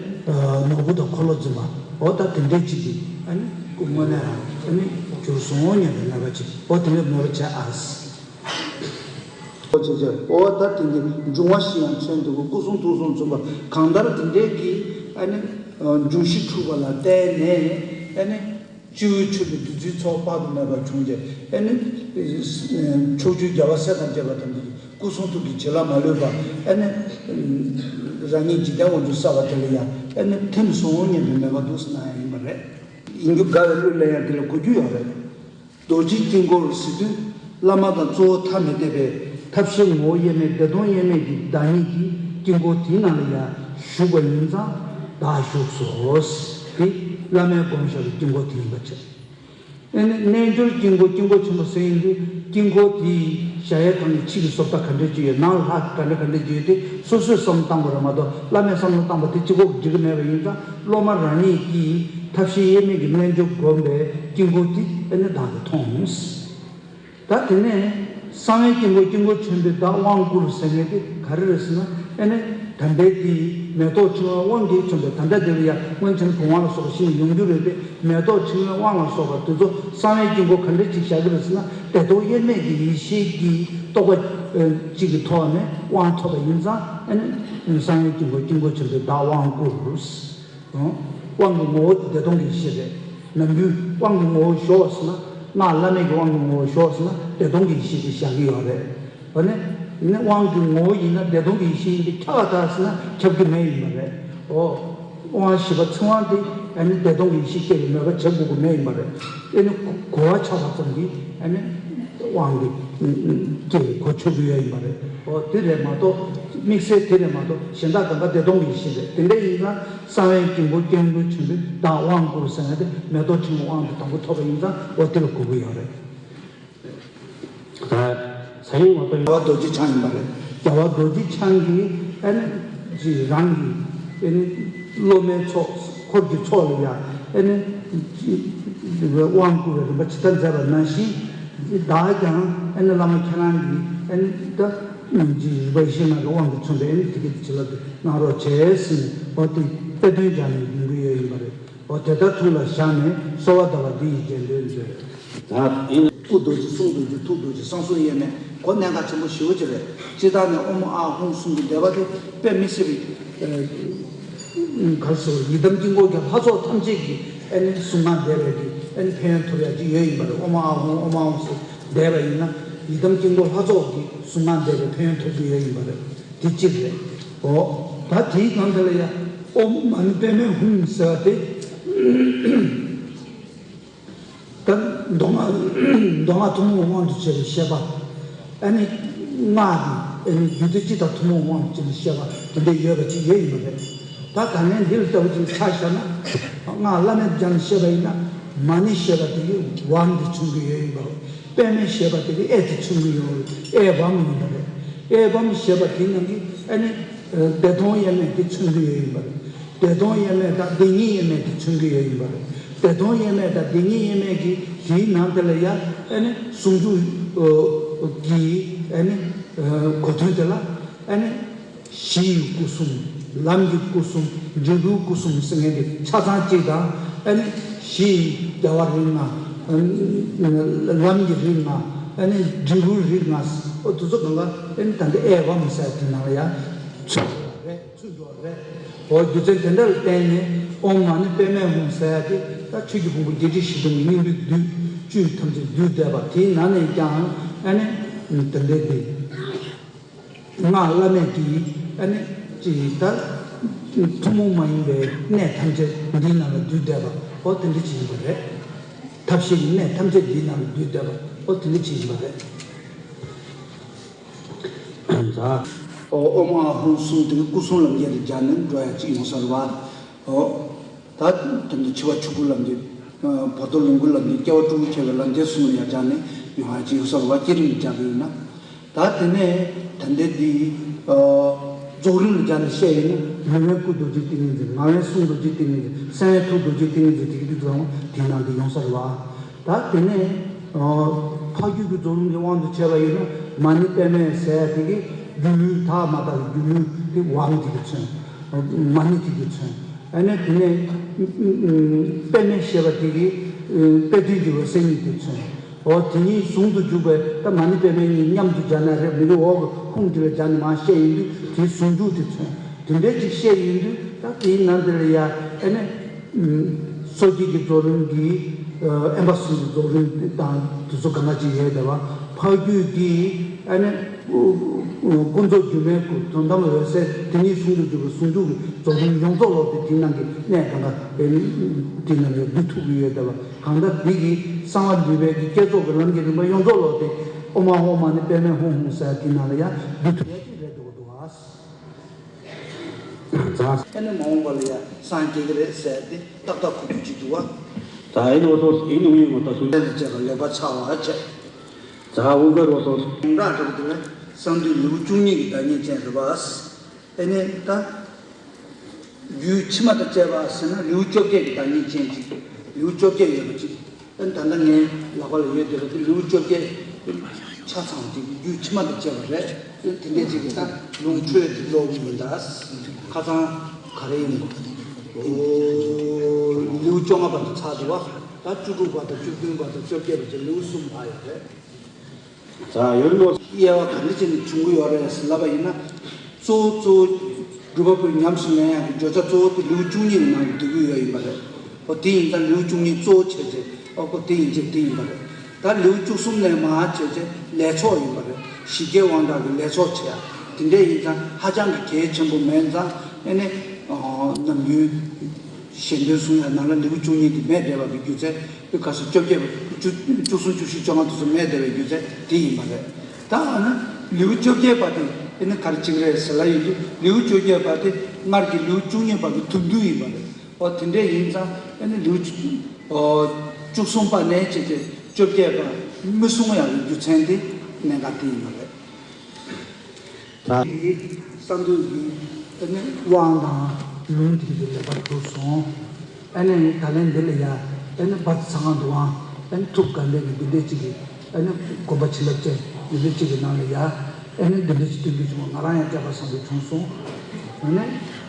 ནོར་བུ་དང་འཁོར་ལོ་འཛིན་པ། འོ་ད་དེ་འདྲའི་གཅིག་གིས་ཨ་ནི་སྐུ་དངོས་གནས་རང་ཨ་ནི་གྱུར་སོང་སྙམ་པའི་མོས་པ་བྱེད། འོ་དེ་འདྲའི་མོས་པ་བྱེད་ཨ། འོ་བྱེད་བྱེད། འོ་ད་དེ་འདྲའི་འབྱུང་བ་བཞི་ཡང་མཚོན་འདུག་སྐུ་གསུང་ཐུགས་གསུམ་མཚོན་པ་གང་ལྟར་དེ་འདྲའི་གི་ཨ་ནི་འབྱུང་བཞི་འཁྲུགས་པ་ལ་བརྟེན་ནས་ཨ་ནི་སྤྱི་བོའི་ཆུ་ལས་བདུད་རྩིའི་ཚོགས་དཔག་ཏུ་མེད་པ་བྱུང་སྟེ་ཨ་ནི་ཕྱོགས་བཅུའི་རྒྱལ་བ་སྲས་དང་བཅས་པ་ཐམས་ཅད་ཀྱི་སྐུ་གསུང་ཐུགས་ཀྱི་བྱིན་རླབས་མ་ལུས་པ་ཨ་ནི་རང་ཉིད་འཇིག་རྟེན་དབང་ཕྱུག་གསར་པ་དེ་ལ་ཡང་ཨ་ནི་ཐིམ་སོང་སྙམ་པའི་མོས་པ་འདུག་སེ་གནང་ཡ་ཡིན་པ་རེད། ཡིན་རྒྱུ་དགའ་བའི་གླུ་ལེན་ཡ་དེ་ལ་གོ་རྒྱུ་ཡོད་རེད། རྡོ་རྗེ་དཀྱིལ་འཁོར་ཟེར་དུས་བླ་མ་དང་གཙོ་བོ་ཐ་མི་དད་པའི་ཐབས་ཤེས་ངོ་བོ་དབྱེར་མེད་བདེ་སྟོང་དབྱེར་མེད་ཀྱི་བདག་ཉིད་ཀྱི་དཀྱིལ་འཁོར་དེའི་ནང་ལ་ཡང་བཞུགས་པ་ཡིན་ཙང་བདག་བཞུགས་སོ། དེ་བླ་མའི་བསྒོམ་བཞག་པའི་དཀྱིལ་འཁོར་དེ་ཡིན་པ་བྱས། ཨེ་ནི་རྣལ་འབྱོར་དཀྱིལ་འཁོར་དཀྱིལ་འཁོར་ཆེན་པོ་ཟེར་ཡིན་དུས་དཀྱིལ་འཁོར་དེའི་གཞལ་ཡས་ཁང་གི་ཕྱི་གི་བཟོ་ལྟ་ག་འདྲ་ཅིག་ཡོད། ནང་ལྷ་ག་འདྲ་ག་འདྲ་ཅིག་ཡོད་དེ་སོ་སོས་བསམ་བློ་བཏང་དགོས་རེད་མ་གཏོགས་བླ་མས་བསམ་བློ་བཏང་པ་དེ་གཅིག་པོ་གིས་འགྲིག་གི་མེད་པ་ཡིན་ཙང་། སློབ་མ་རང་ཉིད་ཀྱིས་ཐབས་ཤེས་དབྱེར་མེད་ཀྱི་རྣལ་འབྱོར་བསྒོམས་པའི་དཀྱིལ་འཁོར་དེ་ཨ་ནི་བདག་གིས་མཐོང་། ད་དེ་ནས་གསང་བའི་དཀྱིལ་འཁོར་དཀྱིལ་འཁོར་ཆེན་པོའི་བདག་དབང་བསྐུར་ཟེར་མཁན་དེ་ག་རེ་རེད་ཟེར་ན། ཨ་ནི་ད་ལྟའི་དེའི་མེ་ཏོག་ཆུང་བའི་དབང་གིས་མཚོན་པའི། ད་ལྟ་དེ་ལ་ཡང་སྔོན་ཆད་བུམ་དབང་ལ་སོགས་པ་ཤེས་ནས་ཡོང་རྒྱུ་རེད་དེ། མེ་ཏོག་ཆུང་བའི་དབང་ལ་སོགས་པ་དེ་ཚོ་གསང་བའི་དཀྱིལ་འཁོར་ག་འདྲ་ཅིག་བཞག་གི་རེད་ཟེར་ན། བདེ་སྟོང་དབྱེར་མེད་ཀྱི་ཡེ་ཤེས་ཀྱི་རྟོགས་པ་གཅིག་གི་ཐོག་ནས་དབང་ཐོབ་པ་ཡིན་ཙང་། ཨ་ནི་གསང་བའི་དཀྱིལ་འཁོར་དཀྱིལ་འཁོར་ཆེན་པོའི་བདག་དབང་བསྐུར། དབང་གི་ངོ་བོ་དེ་བདེ་སྟོང་གི་ཡེ་ཤེས་རེད། ནམ་རྒྱུན་དབང་གི་ངོ་བོ་ཞོག་ཟེར་ན། སྔགས་བླ་མེད་ཀྱི་དབང་གི་ངོ་བོ་ཞོག་ཟེར་ན་བདེ་སྟོང་གི་ཡེ་ཤེས་དེ་བཞག་གི་ཡོད་རེད། འོ་ནི། ནི་དབང་གི་ངོ་བོ་ཡིན་ན་བདེ་སྟོང་གི་ཡེ་ཤེས་ཡིན་ཏེ་ཁྱབ་པ་དང་ཟེར་ན་ཁྱབ་ཀྱི་མེད་ཡིན་པ་རེད། འོ། དབང་བཞི་པ་ཚིག་དབང་དེ་ཨ་ནི་བདེ་སྟོང་གི་ཡེ་ཤེས་སྐྱེ་བའི་མོས་པ་བྱེད་དགོས་ཀྱི་མེད་ཡིན་པ་རེད། ཨ་ནི་གོ་བ་ཆགས་པ་ཙམ་གྱིས་ཨ་ནི་དབང་གི་སྐྱེ་བའི་གོ་ཆོད་ཀྱི་ཡོད་ཡིན་པ་རེད། འོ་དེ་རེད་མ་གཏོགས། དམིགས་བསལ་དེ་རེད་མ་གཏོགས་གཞན་དག་གང་ག་བདེ་སྟོང་གི་ཡེ་ཤེས་རེད། དེ་འདྲ་ཡིན་ཙང་། གསང་བའི་དཀྱིལ་འཁོར་དཀྱིལ་འཁོར་ཆེན་པོའི་བདག་དབང་བསྐུར་ཟེར་ཡ་དེ་མེ་ཏོག་ཆུང་བའི་དབང་དེ་དང་པོ་ཐོབ་པ་ཡིན་ཙང་འོ་དེ་ལ་གོ་གི་ཡོད་རེད། ད་ས་ཡིན་མ་གཏོགས། རྒྱལ་བ་རྡོ་རྗེ་འཆང་ཡིན་པ་རེད། རྒྱལ་བ་རྡོ་རྗེ་འཆང་གིས་ཨ་ནི་ཅི་རང་གི་ཨ་ནི་སློབ་མའི་ཚོགས་འཁོར་གྱི་ཚོགས་ལ་ཡང་ཨ་ནི་ཅི་དབང་བསྐུར་བའི་རིམ་པ་ཇི་ལྟར་མཛད་པ་ནང་བཞིན། བདག་ཀྱང་ཨ་ནི་བླ་མ་ཁྱེད་རང་གིས་ཨ་ནི་ད་ཅི་རིག་པ་ཡེ་ཤེས་ནང་གི་དབང་གིས་མཚོན་པའི་ཨ་ནི་དེ་གའི་བྱིན་རླབས་དེ་གནང་རོགས་བྱས་ཟེར་ནས་འོ་དེ་དཔེ་དོན་སྦྱར་ནས་ཡོང་གི་ཡོད་ཡིན་པ་རེད། འོ་དེ་ལྟར་ཐུགས་ལ་བཞག་ནས་གསོལ་བ་གདབ་པ་འདི་ཡིས་རྗེས་ཟློས་མཛོད། ད་ཡིན། སྐུ་རྡོ་རྗེ་གསུང་རྡོ་རྗེ་ཐུགས་རྡོ་རྗེ་གསང་གསུམ་དབྱེར་མེད་ཁོ་གནད་འགག་ཆེན་པོ་ཞེ་པོ་ཅིག་རེད། སྤྱིར་བཏང་ནས་ཨོཾ་ཨཱཿ་ཧཱུྃ་གསུམ་གྱི་བཟླས་པ་དེ་དཔེ་མི་སྲིད་པའི་གར་སོ་ཡི་དམ་དཀྱིལ་འཁོར་གྱི་ལྷ་ཚོགས་ཐམས་ཅད་ཀྱི་ཨ་ནི་གཟུངས་སྔགས་བཟླས་པའི་གི་ཨ་ནི་ཕན་ཡོན་ཐོབ་ཡ་ཅིག་ཡོད་ཡིན་པ་རེད། ཨོཾ་ཨཱཿཧཱུྃ་ཨོཾ་ཨཱཿཧཱུྃ་ཟེར་བཟླས་པ་ཡིན་ན་ཡི་དམ་དཀྱིལ་འཁོར་ལྷ་ཚོགས་ཀྱི་གཟུངས་སྔགས་བཟླས་པའི་ཕན་ཡོན་ཐོབ་ཀྱི་ཡོད་ཡིན་པ་རེད། དེ་གཅིག་རེད། འོ། ད་དེའི་སྒང་དེ་ལ་ཡ། ཨོཾ་མ་ཎི་པདྨེ་ཧཱུྃ་ཟེར་བ་དེ། ད་མདོ་སྔགས་མདོ་སྔགས་ཐུན་མོང་དབང་དུ་བྱས་པའི་བཤད་པ། ཨ་ནི་སྔགས་ཀྱི་ཨ་ནི་རྒྱུད་སྡེ་སྤྱི་དང་ཐུན་མོང་དབང་དུ་བྱས་པའི་བཤད་པ་དེ་འདྲ་ཡོད་པ་ཅིག་ཡོད་ཡིན་པ་རེད། ད་ད་ལན་འདི་ལ་ལྟ་བུ་ཅིག་ཆ་བཞག་ན། སྔགས་བླ་མེད་སྦྱར་ནས་བཤད་པ་ཡིན་ན། མ་ཎི་ཞེས་པ་དེ་གི་ཝཾ་དེ་མཚོན་གྱི་ཡོད་ཡིན་པ་རེད། པདྨེ་ཞེས་པ་དེ་གི་ཨེ་དེ་མཚོན་གྱི་ཡོད་རེད། ཨེ་ཝཾ་ཡིན་པ་རེད། ཨེ་ཝཾ་ཞེས་པ་དེ་ནང་གི་ཨ་ནི་བདེ་སྟོང་དབྱེར་མེད་དེ་མཚོན་གྱི་ཡོད་ཡིན་པ་རེད། བདེ་སྟོང་དབྱེར་མེད་དང་བདེན་གཉིས་དབྱེར་མེད་དེ་མཚོན་གྱི་ཡོད་ཡིན་པ་རེད། བདེ་སྟོང་དབྱེར་མེད་དང་བདེན་གཉིས་དབྱེར་མེད་ཀྱི་དེའི་ནང་དེ་ལ་ཡ་ཨ་ནི་ཟུང་འཇུག་གི་ཨ་ནི་གོ་དོན་དེ་ལ་ཨ་ནི་གཞི་ཡི་སྐུ་གསུམ། ལམ་གྱི་སྐུ་གསུམ། འབྲས་བུའི་སྐུ་གསུམ་ཟེར་མཁན་དེ་ཆ་ཚང་གཅིག་དང་། ཨ་ནི་གཞི་ཡི་རྒྱལ་བ་རིགས་ལྔ། ལམ་གྱི་རིགས་ལྔ། ཨ་ནི་འབྲས་བུའི་རིགས་ལྔ། ཨོ་དེ་ཚོ་གང་ག་ཨ་ནི་ད་ལྟ་ཨེ་བམ་ཟེར་དེ་ནང་ལ་ཡ་ཚུད་ཡོད་རེད། ཚུད་ཡོད་རེད། འོ་རྒྱུ་མཚན་དེ་འདྲ་ལ་བརྟེན་ནས་ཨོཾ་མ་ཎི་པདྨེ་ཧཱུྃ་ཟེར་ཡ་དེ་ད་ཆོས་ཀྱི་ཕུང་པོ་བརྒྱད་ཁྲི་བཞི་སྟོང་གི་སྙིང་པོའི་བདུད་བཅུད་ཐམས་ཅད་བསྡུས་བསྡད་པ་དེའི་ནང་ནས་ཀྱང་ཨ་ནི་དེ་འདྲའི་དེ་སྔགས་བླ་མེད་ཀྱི་ཨ་ནི་ཅིག་ད་ཐུན་མོང་མ་ཡིན་པའི་གནད་ཐམས་ཅད་འདིའི་ནང་ལ་བསྡུས་བསྡད་པ་འོ་དེ་འདྲ་ཅིག་ཡིན་པ་རེད། ཐབས་ཤེས་ཀྱི་གནད་ཐམས་ཅད་འདིའི་ནང་ལ་བསྡུས་བསྡད་པ་འོ་དེ་འདྲ་ཅིག་ཡིན་པ་རེད། ཨོཾ་ཨཱཿཧཱུྃ་གསུམ་དེ་སྐུ་གསུམ་ལམ་འཁྱེར་དུ་སྦྱར་ནས་འགྲོ་ཡ་གཅིག་ཡོང་ས་རེད་བ། ཨོ། ད་དེ་འདི་འཆི་བ་ཆོས་སྐུ་ལམ་འཁྱེར། བར་དོ་ལོངས་སྐུ་ལམ་འཁྱེར། སྐྱེ་བ་དྲུག་ཁྱེར་བའི་ལམ་འཁྱེར་གསུམ་ལ་ཡ་སྦྱར་ནས་ཡོང་ཡ་གཅིག་ཡོང་ས་རེད་བ། བསྐྱེད་རིམ་སྦྱར་གི་ཡོད་ན། ད་དེ་ནས་ད་ལྟའི་འདི་རྫོགས་རིམ་ལ་སྦྱར་ནས་བཤད་ཡོད་ན། རིགས་པའི་སྐུ་རྡོ་རྗེ་ཏིང་ངེ་འཛིན། ངག་དབང་གསུང་རྡོ་རྗེ་ཏིང་ངེ་འཛིན། གསང་བའི་ཐུགས་རྡོ་རྗེ་ཏིང་ངེ་འཛིན་དེ་གི་དུས་ཙམ་དེའི་ནང་དུ་ཡོང་ས་རེད་བ། ད་དེ་ནས་ཨ་ཕ་རྒྱུད་ཀྱི་རྫོགས་རིམ་གྱི་དབང་དུ་བྱས་པ་ཡིན་ན་མ་ཎི་པདྨེ་ཟེར་ཡ་དེ་གི་སྒྱུ་ལུས་དག་མ་དག་གི་སྒྱུ་ལུས་དེ་དབང་དེ་གི་མཚོན། མ་ཎི་དེ་གི་མཚོན། ཨ་ནི་དེ་ནས་པདྨེ་ཞེས་པ་དེ་གི་དཔལ་དོན་གྱི་འོད་གསལ་གཉིས་དེ་མཚོན། འོ་དེ་གཉིས་ཟུང་དུ་འཇུག་པའི་ད་མ་ཎི་པདྨེ་གཉིས་མཉམ་དུ་སྦྱར་ན་རེད། མི་འདུག་འོག་གི་ཧཱུྃ་དེ་ལ་སྦྱར་ནས་མར་བཤད་ཡོང་དུས་དེའི་ཟུང་འཇུག་དེ་མཚོན། དེ་འདྲའི་ཅིག་བཤད་ཡོང་དུས་ད་དེའི་ནང་དེ་ལ་ཡ་ཨ་ནི། སོ་སྐྱེ་གི་རྫོགས་རིམ་གྱི་དབེན་པ་གསུམ་གྱི་རྫོགས་རིམ་དང་དེ་ཚོ་གང་ག་ཅིག་ཡོད་བསྡད་པ། ཕ་རྒྱུད་ཀྱི་ཨ་ནི་ཀུན་རྫོབ་སྒྱུ་མའི་སྐུ། དོན་དམ་འོད་གསལ། དེ་ཉིད་ཟུང་དུ་འཇུག་པའི་ཟུང་འཇུག་གི་རྫོགས་རིམ་ཡོངས་རྫོགས་ལོག་སྟེ་དེའི་ནང་གི་གནད་གང་ག་དེ་ནང་ལ་འདུ་ཐུབ་ཀྱི་ཡོད་བསྡད་པ། གང་ལྟར་འདི་གི་གསང་བ་འདུས་པའི་གི་བསྐྱེད་རྫོགས་ཀྱི་ལམ་གྱི་རིམ་པ་ཡོངས་རྫོགས་ལོག་སྟེ་ཨོཾ་ཨཱཿཧཱུྃ་མ་ཎི་པདྨེ་ཧཱུྃ་ཧཱུྃ་ཟེར་དེའི་ནང་ལ་ཡང་འདུ་ཐུབ་ཡ་ཅིག་རེད་འདུག་འདུག་ཨ། ཨ་ནི་མ་འོངས་པ་ལ་ཡང་སངས་རྒྱས་ཀྱི་རེད་ཟེར་ཏེ་ཏག་ཏག་གོ་རྒྱུ་ཅིག་འདུག་བ། ད་ཨེ་ནི་འོ་ཐོག་ཨེ་ནི་ཨུ་ཡོན་མ་ད་སུ་ལས་ལ་བྱས་པ་ལེགས་པར་ཚར་བ་བྱས། ད་ཨུ་གར་འོ་ཐོག་ཡོངས་གྲགས་འདྲ་པོ་དེ་ལ་གསང་འདུས་ལེའུ་བཅུ་གཉིས་ཀྱི་བདག་ཉིད་ཅན་རེད་བ། ཨེ་ནི་ད་རྒྱུད་ཕྱི་མ་དང་བཅས་པ་ཟེར་ན་ལེའུ་བཅོ་བརྒྱད་ཀྱི་བདག་ཉིད་ཅན་ཅིག་ལེའུ་བཅོ་བརྒྱད་ཡོད་པ་ཅིག་ཨ་ནི་ད་ལྟ་ངའི་ལག་པ་ལ་ཡོད་བསྡད་པ་དེ་ལེའུ་བཅོ་བརྒྱད་ཆ་ཚང་དེ་རྒྱུད་ཕྱི་མ་དང་བཅས་པ་རེད། དེ་འདྲའི་ཅིག་གི་ད་ལུང་འཕྲོས་ཀྱི་ཀློག་གི་ཡིན་ད། ཁ་སང་ག་རེ་ཡིན། ལེའུ་བཅོ་ལྔ་པ་དེ་ཚར་འདུག་བ། ད་བཅུ་དྲུག་པ་དང་བཅུ་བདུན་པ་དང་བཅོ་བརྒྱད་པ་བཅས་ལེའུ་གསུམ་ལྷག་ཡོད་རེད། ད་ཡོད་ནོ། དབྱེ་བ་ག་འདྲ་བྱས་ནས་བྱུང་གི་ཡོད་རེད་ཟེར་ལབ་པ་ཡིན་ན། གཙོ་བོ་གཙོ་བོ་སྒྲུབ་པ་པོས་ཉམས་སུ་ལེན་ཡག་གི་བརྗོད་བྱ་གཙོ་བོ་དེ་ལེའུ་བཅུ་གཉིས་ཀྱི་ནང་དུ་འདུ་གི་ཡོད་ཡིན་པ་རེད། ཨོ་དེ་ཡིན་ཙང་ལེའུ་བཅུ་གཉིས་གཙོ་བོ་བྱས་རྗེས་ཨོ་ཁོ་དེ་ཡིན་རྗེས་དེ་ཡིན་པ་རེད། ད་ལེའུ་བཅུ་གསུམ་ནས་མར་བྱས་རྗེས་ལས་ཚོགས་ཡིན་པ་རེད། ཞི་རྒྱས་དབང་དྲག་གི་ལས་ཚོགས་བྱས་ཡ། དེ་འདྲས་ཡིན་ཙང་ཧ་ཅང་གི་གལ་ཆེན་པོ་མེད་ཙང་ཨེ་ནི། ནམ་རྒྱུན་ཞལ་འདོན་གསུང་ཡ་ནང་ལ་ལེའུ་བཅུ་གཉིས་དེ་མེད་བསྡད་པ་གི་རྒྱུ་མཚན་དེ་ག་ས་བཅོ་བརྒྱད་པ་བཅུ་བཅུ་གསུམ་བཅུ་བཞི་བཅོ་ལྔ་དེ་ཚོ་མེད་བསྡད་པའི་རྒྱུ་མཚན་དེ་ཡིན་པ་རེད། ད་ཨ་ནི་ལེའུ་བཅོ་བརྒྱད་པ་དེ་ཨེ་ནི་ག་རེ་བྱེད་ཀྱི་རེད་ཟེར་ལབ་ཡོང་དུས་ལེའུ་བཅོ་བརྒྱད་པ་དེ་སྔར་གྱི་ལེའུ་བཅུ་གཉིས་པ་གི་དོན་བསྡུ་ཡིན་པ་རེད། ཨོ་དེ་འདྲས་ཡིན་ཙང་ཨེ་ནི་ལེའུ་བཅུ་ཨོ་བཅུ་གསུམ་པ་ནས་བྱས་ཏེ་བཅོ་བརྒྱད་པ་མི་གསུང་ཡག་གི་རྒྱུ་མཚན་དེ་གནད་འགག་དེ་ཡིན་པ་རེད། ད་གསང་འདུས་ཀྱི་ཨ་ནི་དབང་དང་ལུང་དེ་གི་ལེགས་པར་གྲུབ་སོང་། ཨ་ནི་ད་ལན་འདི་ལ་ཡ་ཨ་ནི་བར་དུ་ཚང་གང་འདུག་ཨང་། ཨ་ནི་ཐུགས་དགའ་ལྡན་གྱི་འདི་འདྲས་ཅིག་གི་ཨ་ནི་དགོངས་པ་བྱིན་རླབས་ཅན་འདི་འདྲས་ཅིག་གི་ནང་ལ་ཡ་ཨ་ནི་འདི་འདྲས་ཅིག་སྟོན་རྒྱུ་བྱུང་བ་ང་རང་ཡང་སྐལ་པ་བཟང་པོ་བྱུང་སོང་། ཨ་ནི་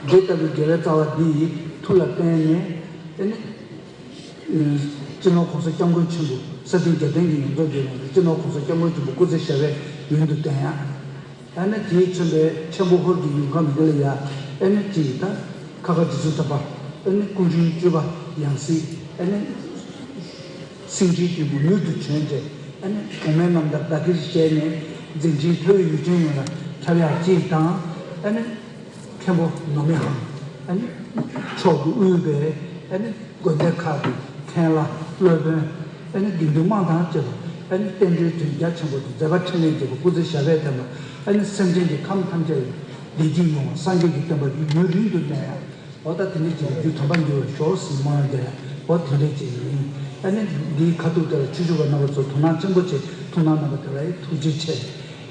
འདི་ལྟ་བུའི་དགེ་བའི་རྩ་བ་འདི་ཡི་མཐུ་ལ་བརྟེན་ནས་ཨ་ནི། སྤྱི་ནོར་༸གོང་ས་༸སྐྱབས་མགོན་ཆེན་པོ་ས་སྟེང་རྒྱལ་བསྟན་གྱི་ཡོངས་རྫོགས་རྒྱལ་ཡོངས་ཀྱི་སྤྱི་ནོར་༸གོང་ས་༸སྐྱབས་མགོན་ཆེན་པོ་སྐུ་ཚེ་ཞབས་པད་ཡུན་དུ་བརྟན་ཡག་ཨ་ནི་དེས་མཚོན་པའི་ཆེན་པོ་ཧོར་གྱི་ཡུལ་ཁམས་འདི་ལ་ཡ་ཨ་ནི་ཅིག་ད་ཁ་ཁ་རྗེ་བཙུན་དམ་པ་ཨ་ནི་སྐུ་ཕྲེང་བཅུ་པ་ཡང་སྲིད་ཨ་ནི་སེང་ཁྲིའི་སྐྱེས་བུ་མྱུར་དུ་བྱོན་ཏེ་ཨ་ནི་གོང་མའི་རྣམ་ཐར་བདག་གིར་བཞེས་ནས་མཛད་འཕྲིན་མཐོ་བའི་ཡུལ་ཅན་ཡོངས་ལ་ཁྱབ་ཡག་ཅིག་དང་ཨ་ནི། མཁན་པོ་ནོར་མི་ཧང་། ཨ་ནི། མཆོག་གིས་དབུས་པའི་ཨ་ནི་དགོན་སྡེ་ཁག་གི་མཁན་བླ་སློབ་དཔོན་ཨ་ནི་དགེ་འདུན་དམངས་དང་བཅས་པ་ཨ་ནི་རྟེན་འབྲེལ་དོན་རྒྱ་ཆེན་པོ་དང་མཛད་པ་འཕྲིན་ལས་རྒྱས་པ་སྐུ་ཚེ་ཞབས་པད་བརྟན་པ་ཨ་ནི་སེམས་ཅན་གྱི་ཁམས་ཐམས་ཅད་ལ་བདེ་སྐྱིད་ཡོང་བ་སངས་རྒྱས་ཀྱི་བསྟན་པ་ཡུན་རིང་དུ་གནས་ཡག་འོ་ད་དེ་འདྲས་ཅིག་རྒྱུ་དམ་པ་འགྱུར་བར་ཤོག་ཟེར་སྨོན་ལམ་རྒྱག་ཡག་འོ་དེ་འདྲས་ཅིག་ཡིན། ཨ་ནི་འདིའི་ཁ་ཐུག་དེ་ལ་ཆོས་ཞུ་བ་རྣམ་པ་ཚོ་དོ་སྣང་ཆེན་པོ་བྱས་ཐུགས་སྣང་གནང་བ་དེ་ལ་ཐུགས་རྗེ་ཆེ།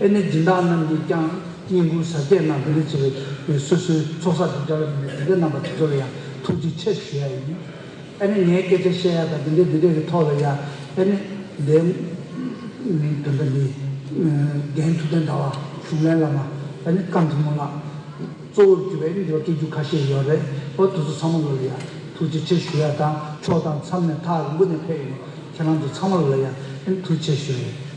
ཨ་ནི་སྦྱིན་བདག་རྣམས་ཀྱིས་ཀྱང་ བསྙེན་བཀུར་ཟབ་རྒྱས་གནང་། དེ་འདྲ་བྱས་པའི་སོ་སོའི་ཚོགས་བསགས་སྒྲིབ་སྦྱང་ལ་མི་དེ་འདྲ་གནང་པ་དེ་ཚོ་ལ་ཡང་ཐུགས་རྗེ་ཆེ་ཞུ་ཡ་ཡིན། ཨ་ནི་ངས་སྐད་ཆ་བཤད་ཡ་དང་དེ་འདྲ་དེ་འདྲ་གི་ཐོག་ལ་ཡང་ཨ་ནི་འདས་ནི་དོན་དག་འདི་རྒན་ཐུབ་བསྟན་ཟླ་བ་གཞུང་ལས་བླ་མ་ཨ་ནི་ཀམ་ཐུ་མོ་ལགས་གཙོ་བོར་གྱུར་པའི་ཨ་ནི་འདི་བ་སྐད་རྒྱུ་ཁ་ཤས་ཡོད་རེད། ཨོ་དེ་ཚོ་ཚང་མ་ལོ་ལ་ཡང་ཐུགས་རྗེ་ཆེ་ཞུ་ཡ་དང་ཕྱོགས་དང་མཚམས་ནས་ཐག་རིང་པོ་ནས་ཕེབས་ཡོང་ཁྱེད་རང་ཚོ་ཚང་མ་ལོ་ལ་ཡང་ཨ་ནི་ཐུགས་རྗེ་ཆེ་ཞུ་ཡ་ཡིན།